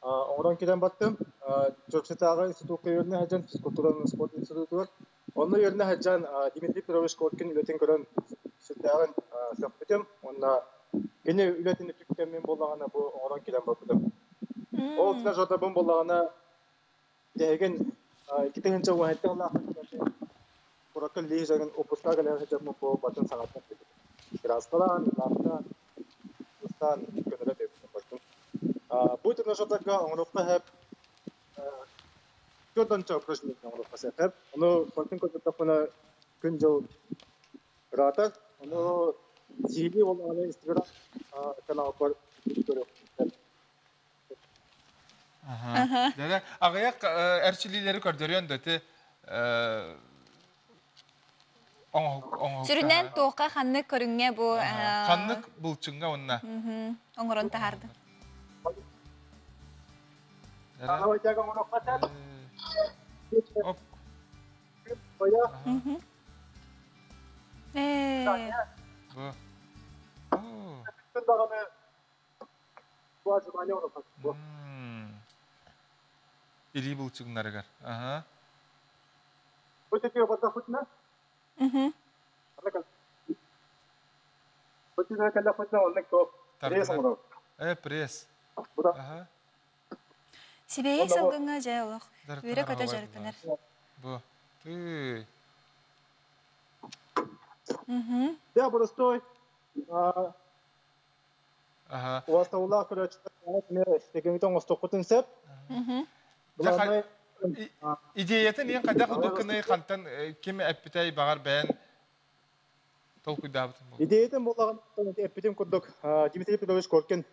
оҥорон кэлэн баттым. Чурапчытааҕы институкка үөрэнэ сылдьан физкультура уонна спорт институтугар. Онно үөрэнэ сылдьан Дмитрий Петрович Коркин үлэтин көрөн сүрдээҕин сөхпүтүм уонна кини үлэтин үтүктэммин буоллаҕына бу оҥорон кэлэн барбытым. Ол тренажердарбын буоллаҕына тэһигин 2017 сыллаахха куракка лиһигин выпуска кэлэн сылдьаммын бу батын саҥаттан билбитим. Кырааскалаан, лаахтаан, устаан көнөрө биэрбитим бардым. Бу тренажердарга оҥоруохха сөп 4 упражнение оҥоруохха сөп. Ону батын көрдөхпүнэ күн-дьыл ыраатар. Ону сиһилии буоллаҕына Инстаграм каналбар көрүөхпүн Дьэ, аҕыйах эрчиллиилэри көрдөрүөн да ити Сүрүнэн туохха ханнык көрүҥҥэ бу ханнык былчыҥҥа уонна оҥорон таһаардын. Оп. Бу. Илии былчыҥнарыгар. Аха. Э, пресс. Аха. Сибэйи салгыҥҥа дьэ олох үөрэ-көтө дьарыктанар. Бу. Тыы. Да, простой. Уостабыллаах көрөөччүлэр тегеңитэ оҥостуоххутун сөп. Идеятын иэн хайдах ылбыккыный хантан ким эппитэй баҕар бэйэн толкуйдаабытын буолуо. Идеятын буоллаҕын эппитим курдук Дмитрий Петрович Коркин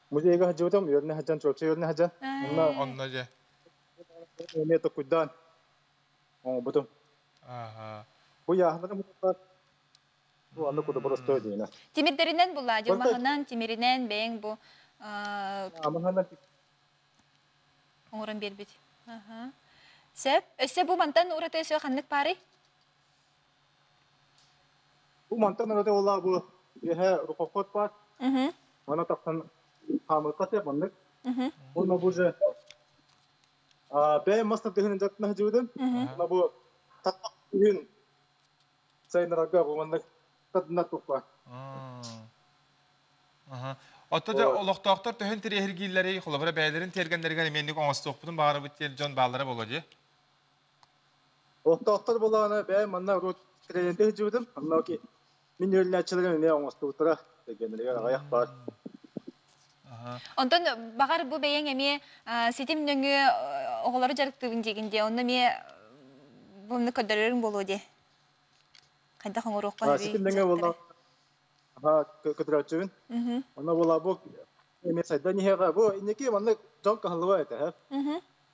музейга сылдьыбытым, үөрэнэ сылдьан, Чурапчы үөрэнэ сылдьан. Онно Онно дьэ. Эмиэ толкуйдаан оҥорбутум. Бу яһнарым Бу анны куда боростой диэнэ. Тимирдэринэн булла, дьылмаһынан, тимиринэн бэйэҥ бу оҥорон биэрбит. Сөп. Өссө бу мантан ураты өссө ханнык паарый? Бу мантан ураты буолла бу үөһэ рукоход баар. Мана тахсан хаамыыкка сөп маннык. Уонна бу же бэйэм мас тардыһын дьарыктана сылдьыбытым. Уонна бу таттах күһүн сайыннарарга бу маннык тардына туппа. Отто да олохтоохтор төһөн тириэһиргииллэрий, холобура бэйэлэрин тиэргэннэригэр эмиэнник оҥостуохпутун баҕарабыт диэн дьон бааллара буолуо дии. Олохтоохтор буолаҕына бэйэм манна урут тренердии сылдьыбытым. Онно мин үөрэнээччилэрим эмиэ оҥостубуттара. Тиэргэннэригэр аҕыйах баар. Онтон баҕар бу бэйэҥ эмиэ ситим нөҥүө оҕолору дьарыктыыбын диигин дии, онно эмиэ бу көрдөрөрүҥ буолуо дии. Хайдах оҥоруохха сөбүй? Ситим нөҥүө буолла көтөрөөччүбүн. Онно буола бу эмиэ сайдан иһиэҕэ. Бу инники маннык дьон кыһаллыбат этэ.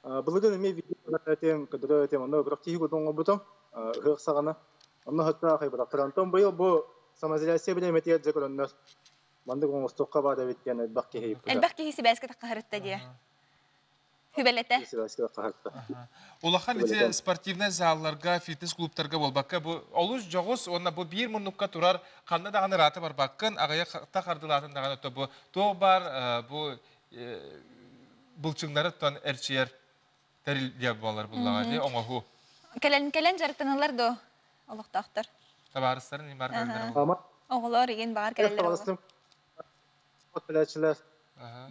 Былырыын эмиэ видео этим, көтөрөө этим, онно күрэхтэһии курдук оҥорбутум. Ыһыах саҕана. Онно хаттаах хайбатахтар. Онтон быйыл бу самоизоляция бириэмэтигэр дьэ көрөннөр маннык оҥостуохха баар эбит диэн элбэх киһи ыйыппыта. Элбэх киһи сибээскэ таххаһырытта диэ. Хүбэлэтэ. Сибээскэ таххаһырта. Улахан ити спортивнай залларга, фитнес-клубтарга буолбакка, бу олус дьоҕус уонна бу биир муннукка турар ханна даҕаны ыраата барбаккын, аҕыйах хардылаатын даҕаны то бу туох баар бу былчыҥнары тон эрчийэр тэрил диэн буолар буллаҕа дии оҥоһуу. Кэлэн кэлэн дьарыктаналлар дуо олохтоохтор? Табаарыстарын имар көрүллэр. Оҕолор игин баҕар кэлэллэр. Табаарыстым кэлээччилэр,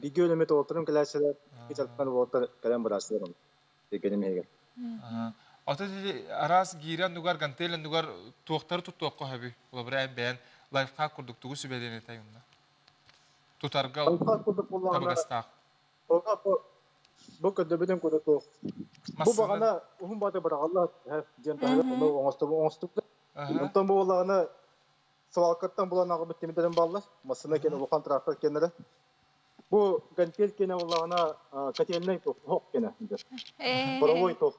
бигэ үлэмит оҕолорум кэлээччилэр, дьарыктан уолаттар кэлэн барааччылар дегеним иһигэр. Ото араас гиирэ оннугар, гантель оннугар туохтары туттуохха сөбүй? Холобура, эн бэйэн лайфхак курдук тугу сүбэлиэн этэй онно? Тутарга Лайфхак курдук буоллаҕына, табыгастаах. Бу бу көрдөбүтүн курдук Бу баҕана уһун баата быраҕаллар диэн таһыгар ону оҥостубут. Онтон бу буоллаҕына свалкаттан булан аҕабыт тимирдэрин баллар. Массыына киэнэ улахан трактор киэннэрэ. Бу гантель киэнэ буоллаҕына котельнай туох оһох киэнэ. Боровой туох.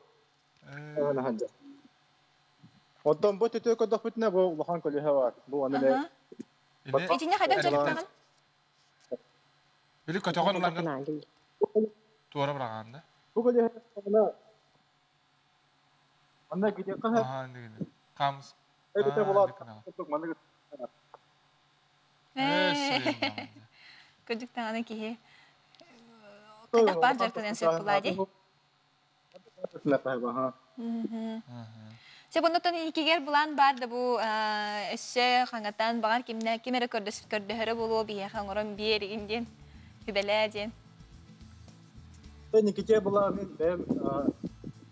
Онтон бу төтө көрдөхпүтүнэ бу улахан көлүөһэ бар. Бу аны Итинне хайдах дьарыктаҕын? Били көтөҕөн ыларгын туора быраҕаан да? Бу көлүөһэ Манна гидиэххэ Хамс. Эбитэ булаат маннык Кырдьык даҕаны киһи хайдах баар дьарыктаныан сөп булаа дии. Чэ, bundan икигер булан бар да бу өссө хаҥатан баҕар кимнэ ким эрэ көрдөһөрө буолуо биһиэхэ оҥорон биэригин диэн сүбэлээ диэн. Никите була мин бэйэм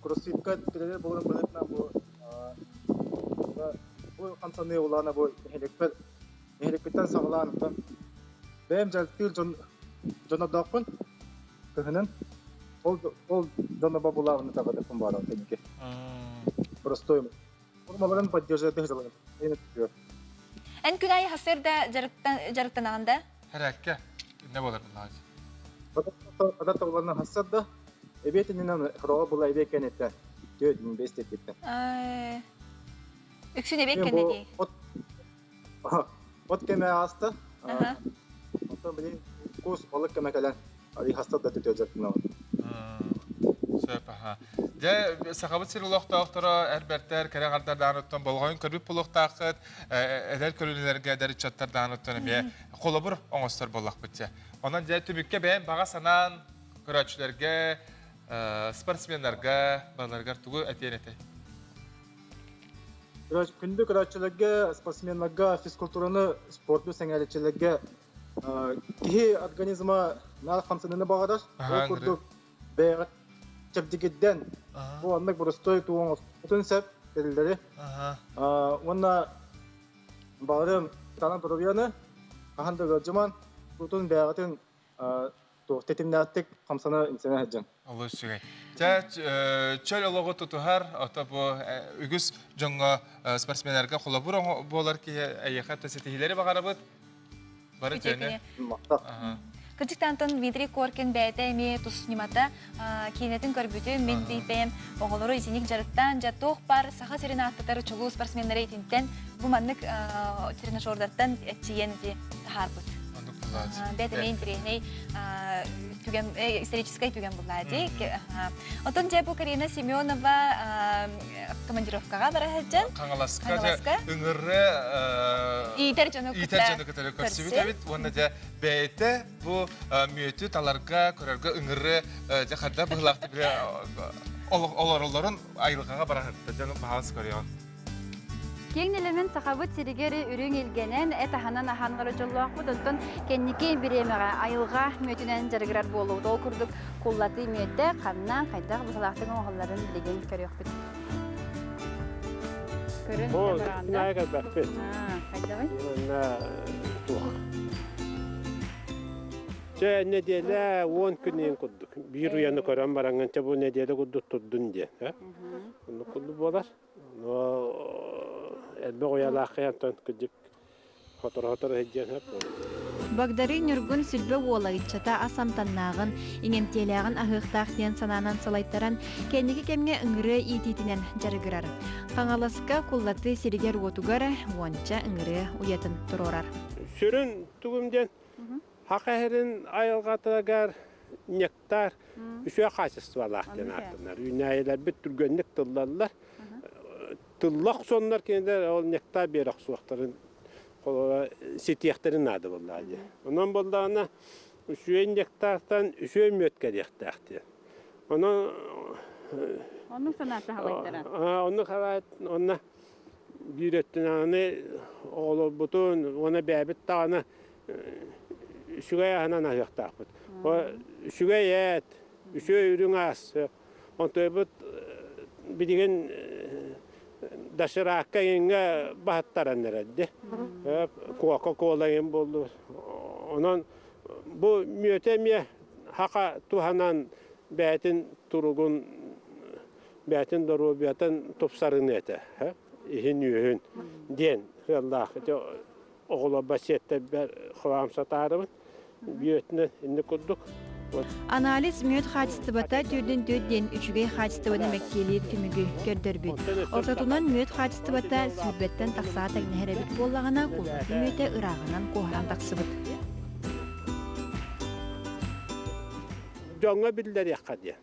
кроссфитка тренер буоларым быһыытынан бу бу хамсаныы улаана бу нэһилиэкпэр нэһилиэкпиттэн саҕалаан бэйэм дьарыктыыр дьон дьонордоохпун кыһынын ол ол дьоно бабулаабыны таҕадыппын баарам кэнники простой формаларын поддерживать Эн күн айы хасыр да дьарыктанаҕын да? Хэрээккэ инне болар булаач. Ада толлана хасыр да эбиэтининэн хороҕо була эбиэ кэнэтэ түөт бес теппиттен. Үксүн эбиэт кэннэ дии. От кэмэ ааста. Онтон билин кус балык кэмэ кэлэн хаста да төтө Сөп, аха. Дьэ, Сахабыт сир олохтоохторо эр бэртэр, кэрэ аҥардар даҕаныттан болҕойон көрбүт буолуохтааххыт, эдэр көлүөнэлэргэ эдэр ыччаттар даҕаныттан эмиэ холобур оҥостор буоллахпыт дьэ. Онон дьэ түмүккэ бэйэм баҕа санаан көрөөччүлэргэ, спортсменнарга барыларыгар тугу этиэн этэй? Күндү көрөөччүлэргэ, спортсменнарга, физкультураны, спорду сэҥээрээччилэргэ киһи организма наар хамсаныыны баҕарар. Ол курдук бэйэҕит чэбдигирдэн бу оннук боростуой туоҥ оҥостубутун сөп тэриллэри. Уонна баҕарым талан доруобуйаны хаһан да ыалдьыман, тутун бэйэҕитин туох тэтимнээхтик хамсана-имсэнэ сылдьыҥ. Олус үчүгэй. Чэ, чөл олоҕу тутуһар, ото бу үгүс дьоҥҥо спортсменнарга холобур буолар киһи эйиэхэ ситиһиилэри баҕарабыт. Бары үтүөнү. Кырдьык Антон Дмитрий Коркин бэйэтэ эмиэ тус ньымата киинэтин көрбүтүм, мин бэйэм оҕолору итинник дьарыктаан, дьэ туох баар Саха сирин ааттатар чулуу спортсменнары итинтэн бу маннык тренажердартан эрчийэн ити таһаарбыт. Бэт эмиэ интэриэһинэй түгэн историческай түгэн буллаа дии. Оттон дьэ бу Карина Семенова командировкаҕа бара сылдьан Хаҥаласка ыҥыры иитэр дьону иитэр дьону кытары көрсүбүт эбит уонна дьэ бэйэтэ бу мүөтү таларга көрөргө ыҥыры дьэ хадда быһылаахтык олороллорун айылҕаҕа бара сырытта дьону баһаас көрүөҕүн Киэҥ нэлэмэн Сахабыт сиригэр үрүҥ илгэнэн, эт аһынан аһаан дьоллоохпут, оттон кэнники бириэмэҕэ айылҕа мүөтүнэн дьарыгырар буолуубут. Ол курдук куллатыы мүөтэ ханна, хайдах быһыылаахтык оҥоһулларын билигин көрүөхпүт. Көрөн Бу наайа кэлбэппит. Хайдаҕый? Туох. Чэ, нэдиэлэ 10 күн курдук. Биир уйаны көрөн бараҥҥын, чэ бу нэдиэлэ курдук турдун диэн. Оннук курдук буолар. Элбэх уйалаах онтон кырдьык хоторо-хоторо сылдьыан сөп Багдарыын Ньургун Сүлбэ уола ыччата ас амтаннааҕын, иҥэмтиэлээҕин аһыахтаах диэн санаанан салайтаран, кэнники кэмҥэ ыҥырыа иитиитинэн дьарыгырар. Хаҥаласка Куллаты сиригэр-уотугар уонча ыҥырыа уйатын туруорар. Сүрүн тугум диэн Саха сирин айылҕатыгар нектар үчүгэй хаачыстыбалаах диэн ааттанар. Үүнээйилэрбит түргэнник тыллаллар. Тылла охсоннор кинилэр ол нектар биэрэ охсуохтарын ситиэхтэрин наада буоллаҕа дии. Онон буоллаҕына үчүгэй нектартан үчүгэй мүөт кэлиэхтээх диэн. Онон Оннук санаата халайтара. Оннук халайт онно биир өттүнэн оҕолорбутун уонна бэйэбит даҕаны үчүгэй аһынан аһыахтаахпыт. Үчүгэй эт, үчүгэй үрүҥ ас. Онтойбут Билигин доширакка иҥҥэ баһыттаран эрэрди. Кока-кола иҥин буоллу. Онон бу мүөтэ эмиэ хака туһанан бэйэтин туругун, бэйэтин доруобуйатын тупсарыныа этэ. Иһин-үөһүн диэн сыаллаах ити оҕолорбор сиэттэрбэр холоон сатаарыбын. Бүөтүнэн инник курдук. Анализ мүөт хаачыстыбата түүрдүн түөт диэн үчүгэй хаачыстыбаны мэктиэлиир түмүгү көрдөрбүт. Ортотунан мүөт хаачыстыбата сүүрбэттэн тахсаҕа тэҥнэһэр эбит буоллаҕына, куллатыы мүөтэ ырааҕынан куоһаран тахсыбыт. Дьоҥҥо биллэриэххэ диэн.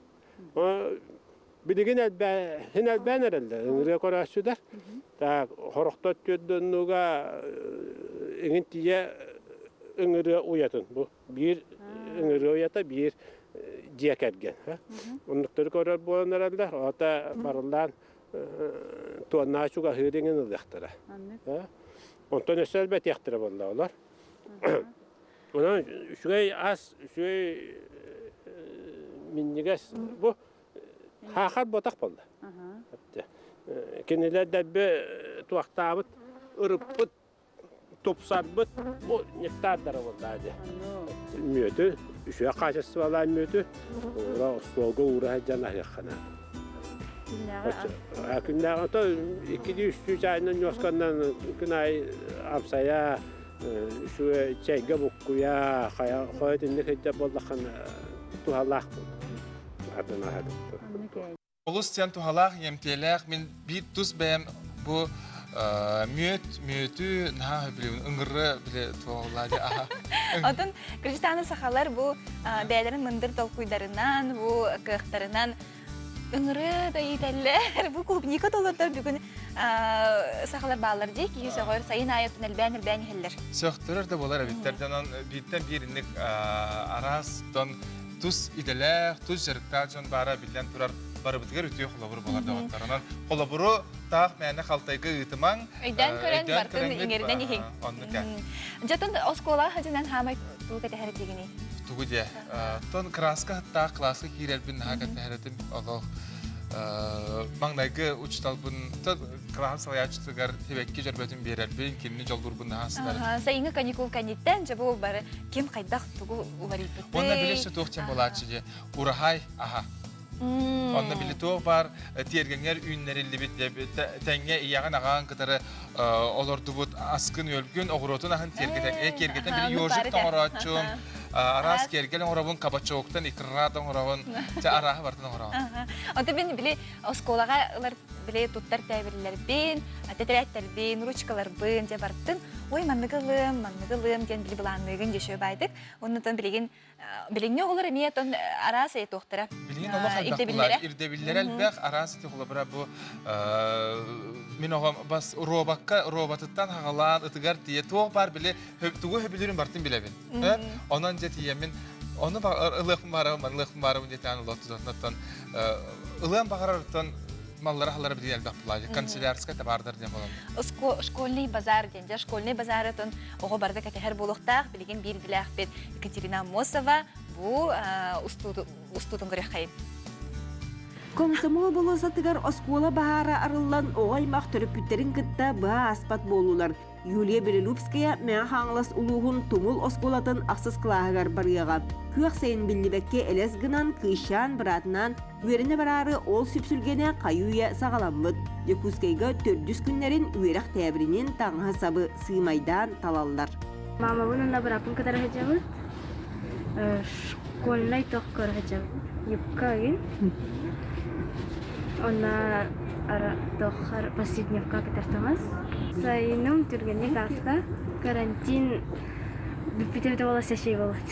Билигин элбээн элбээн эрэллэр, ыҥырыа көрөөччүлэр. Так, хорохтор түөрдөннуга иҥин тиийэ ыҥырыа уйатын. Бу биир ыҥырыа уйата, биир дьиэ кэргэн. Оннуктары көрөр буолан эрэллэр. Ота барыллаан туоннаа чугаһыыр иҥин ылыахтара. Онтон өссө элбэтиэхтэрэ буолла олор. Онон үчүгэй ас, үчүгэй минньигэс бу хаахар ботах буолла. Кинилэр дэлби туохтаабыт, ырыппыт, тупсарбыт бу нектардара буолла дии. Мүөтү, үчүгэй хаачыстыбалаах мүөтү уура остуолга уура сылдьан аһыаххына. Күннээҕи ото иккилии үстүү чаайынан ньуосканнан күн аайы амсайа үчүгэй чэйгэ буккуйа, хайа хойут инник сылдьар буоллаххына туһалаах атын аһа Олус диэн туһалаах, иэмтиэлээх. Мин биир тус бэйэм бу мүөт, мүөтү наһаа сөбүлүүбүн. Ыҥыры били туоҕулаа дии аха. Отон Кыргызстаны сахалар бу бэйэлэрин мындыр толкуйдарынан, бу кыахтарынан Ыҥырыы да иитэллэр. Бу клубника толордор бүгүн сахалар бааллар дии киһи сөҕөр сайын аайы элбээн-элбээн иһэллэр. Сөхтөрөр да буолар эбиттэр. Дьонон бииртэн биир инник араас тон тус идэлээх, тус дьарыктаах дьон баара биллэн турар барыбытыгар үтүө холобур буолар доҕоттор. Онон холобуру таах мээнэ халтайга ыытымаҥ. Өйдөөн көрөн бартын иҥэринэн иһиҥ. Оннук ээ. Дьэтин оскуола хадьынан хаамай туу кэтэһэр дигини. Тугу диэ? Оттон кырааска сыттаах кылааска киирэрбин наһаа кэтэһэр этим. Олох маҥнайгы учууталбын кылааһым салайааччытыгар сибэкки дьөрбөтүн биэрэрбин, кинини дьоллуурбун наһаа сытар. Сайыҥҥы каникул кэнниттэн дьэ бу бары ким хайдах тугу уларыйбытый? Уонна били өссө туох диэн буолааччы дии. Ураһай аһа. Онно били туох баар тиэргэҥҥэр үүннэриллибит тэҥҥэ ийэҕин аҕаҕын кытары олордубут аскын-үөлгүн, оҕуруотун аһын тиэргэтэн, э киэргэтэн били ёжик тоҥорооччум, араас киэргэл оҥоробун, кабачоктан икра да оҥоробун, чэ арааһы барытын оҥоробун. Онто мин били оскуолаҕа ылар били туттар тээбирилэрбин, тэтэрээттэрбин, ручкаларбын дьэ бартын, ой маннык ылыам, маннык ылыам диэн били былаанныыгын дьэ баайдык. Оннутан билигин Билиҥҥи оҕолор эмиэ тон араас туохтара. Билигин олох элбэх булар. Ирдэбиллэрэ элбэх, араас ити холобура бу мин оҕом бас робокка роботыттан хаҕалаан ытыгар тиийэ туох баар били тугу сөбүлүүрүн бартын билэбин. Онон дьэ тиийэммин ону ылыахпын баарабын, маны ылыахпын баарабын диэтээн олох тутатынаттан ылыан баҕарарыттан маллара халара билигин элбэх булаачы. Канцелярскай табаардар диэн болон. Школьный базар диэн. Дьэ школьный базарытын оҕо барыта кэтэһэр буолуохтаах. Билигин биир идэлээхпит Екатерина Аммосова бу устуутун көрүөххэйин. Комсомол болуоссатыгар оскуола баһаара арыллан оҕо аймах төрөппүттэрин кытта быһа ааспат буоллулар. Юлия Белолюбская Мэҥэ Хаҥалас улууһун Тумул оскуолатын ахсыс кылааһыгар барыаҕа. Күөх сайын биллибэккэ элэс гынан кыысчаан быраатынаан үөрэнэ бараары ол сүпсүлгэнэ хайы-үйэ саҕаламмыт. Дьокуускайга төрдүс күннэрин үөрэх тээбиринин таҥаһы-сабы сыымайдаан талаллар. Мамабын уонна бырааппын кытары сылдьабыт. Школьнай тох көрө сылдьабыт. Юбка ыйын. Онно тоххар повседневка кытар таҥас. Сайыным түргэнник ааста. Карантин бүппүтэ буола сәшей болот.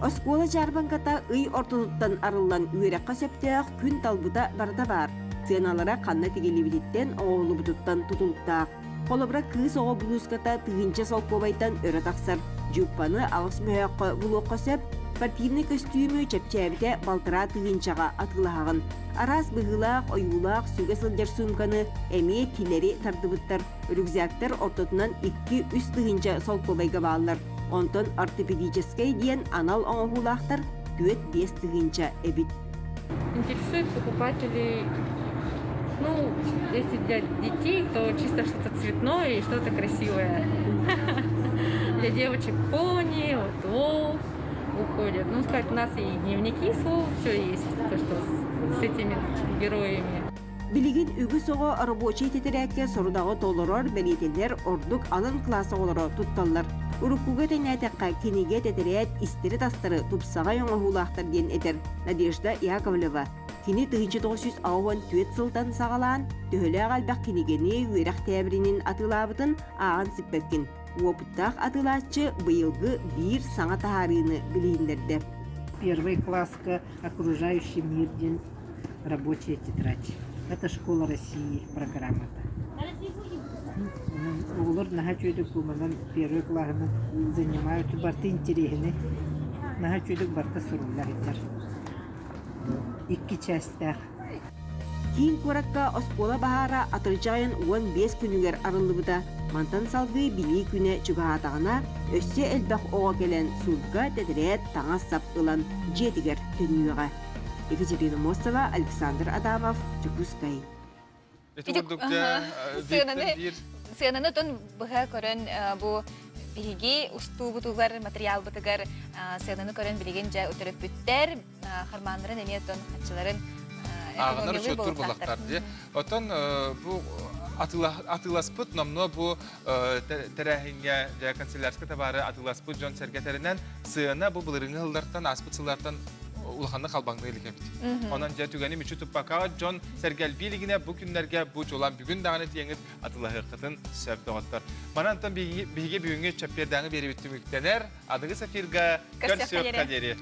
Оскуола дьаарбаҥката ый ортотуттан арыллан үөрэххэ сөптөөх күн талбыта барыта баар. Сыаналара ханна тигиллибититтэн, оҥоһуллубутуттан тутулуктаах. Холобура, кыыс оҕо булууската тыһыынча солкуобайтан өрө тахсар. Дьууппаны аҕыс мөһөөххө булуохха сөп. Спортивнай көстүүмү чэпчээбитэ балтараа тыһыынчаҕа атыылаһаҕын. Араас быһыылаах, ойуулаах сүгэ сылдьар суумканы эмиэ тилэри тардыбыттар. Рюкзактар ортотунан 2-3 тыһыынча солкуобайга бааллар. Онтон ортопедическэй диэн анал оҥоһуулаахтар 4-5 тыһыынча эбит. Интересует покупателей. Ну, если для детей, то чисто что-то цветное и что-то красивое. Для девочек пони, вот волк уходят. Ну, сказать, у нас и дневники слов, все есть, то, что с этими героями. Билигин үгүс оҕо рабочай тэтэрээккэ сорудаҕы толорор, бэлиэтэнэр ордук алын кылаас оҕолоро тутталлар. Уруккуга тэҥнээтэххэ, кинигэ, тэтэрээт истэри-тастары тупсаҕай оҥоһуулаахтар диэн этэр Надежда Яковлева. Кини 1984 сылтан саҕалаан, төһөлөөх элбэх кинигэни, үөрэх тээбиринин атыылаабытын ааҕан сиппэккин. Уопуттаах атыылааччы быйылгы биир саҥа таһаарыыны билиһиннэрдэ. Первый класска «Окружающий мир» диэн рабочая тетрадь. Это «Школа России» программата. Оҕолор наһаа үчүгэйдик куманан первый клаһынан занимают барыта интэриэһинэй. Наһаа үчүгэйдик барыта сурулла сылдьар. Икки чээстээх. Киин куоракка оскуола баһаара атырдьах ыйын 15 күнүгэр арыллыбыта. Мантан салгыы Билии күнэ чугаһаатаҕына, өссө элбэх оҕо кэлэн суукка тэтэрээт таҥас-сап ылан дьиэтигэр төннүөҕэ. Екатерина Мостова, Александр Адамов, Дьокуускай. Ити курдук дьэ сыананы сыананы тон быһа көрөн бу биһиги устуубутугар материалбытыгар сыананы көрөн билигин дьэ төрөппүттэр хармааннарын эмиэ тон хаччыларын ааҕынар учуоттуур буллахтар дии. Оттон бу атыыласпыт номнуо бу тэрээһиҥҥэ дьэ канцелярскай табаары атыыласпыт дьон сэргэтэринэн сыана бу былырыыҥҥы сыллартан ааспыт сыллартан улаханнык халбаҥныы илик эбит. Онон дьэ түгэни мүччү туппакка дьон сэргэлбии илигинэ бу күннэргэ бу чулан бүгүн даҕаны тиэҥит атыылаһыаххытын сөп доҕоттор. Манан онтон биһиги бүгүҥҥү чэппиэрдээҥи биэрибит түмүктэнэр. Аныгы эфирга көрсүөххэ диэри.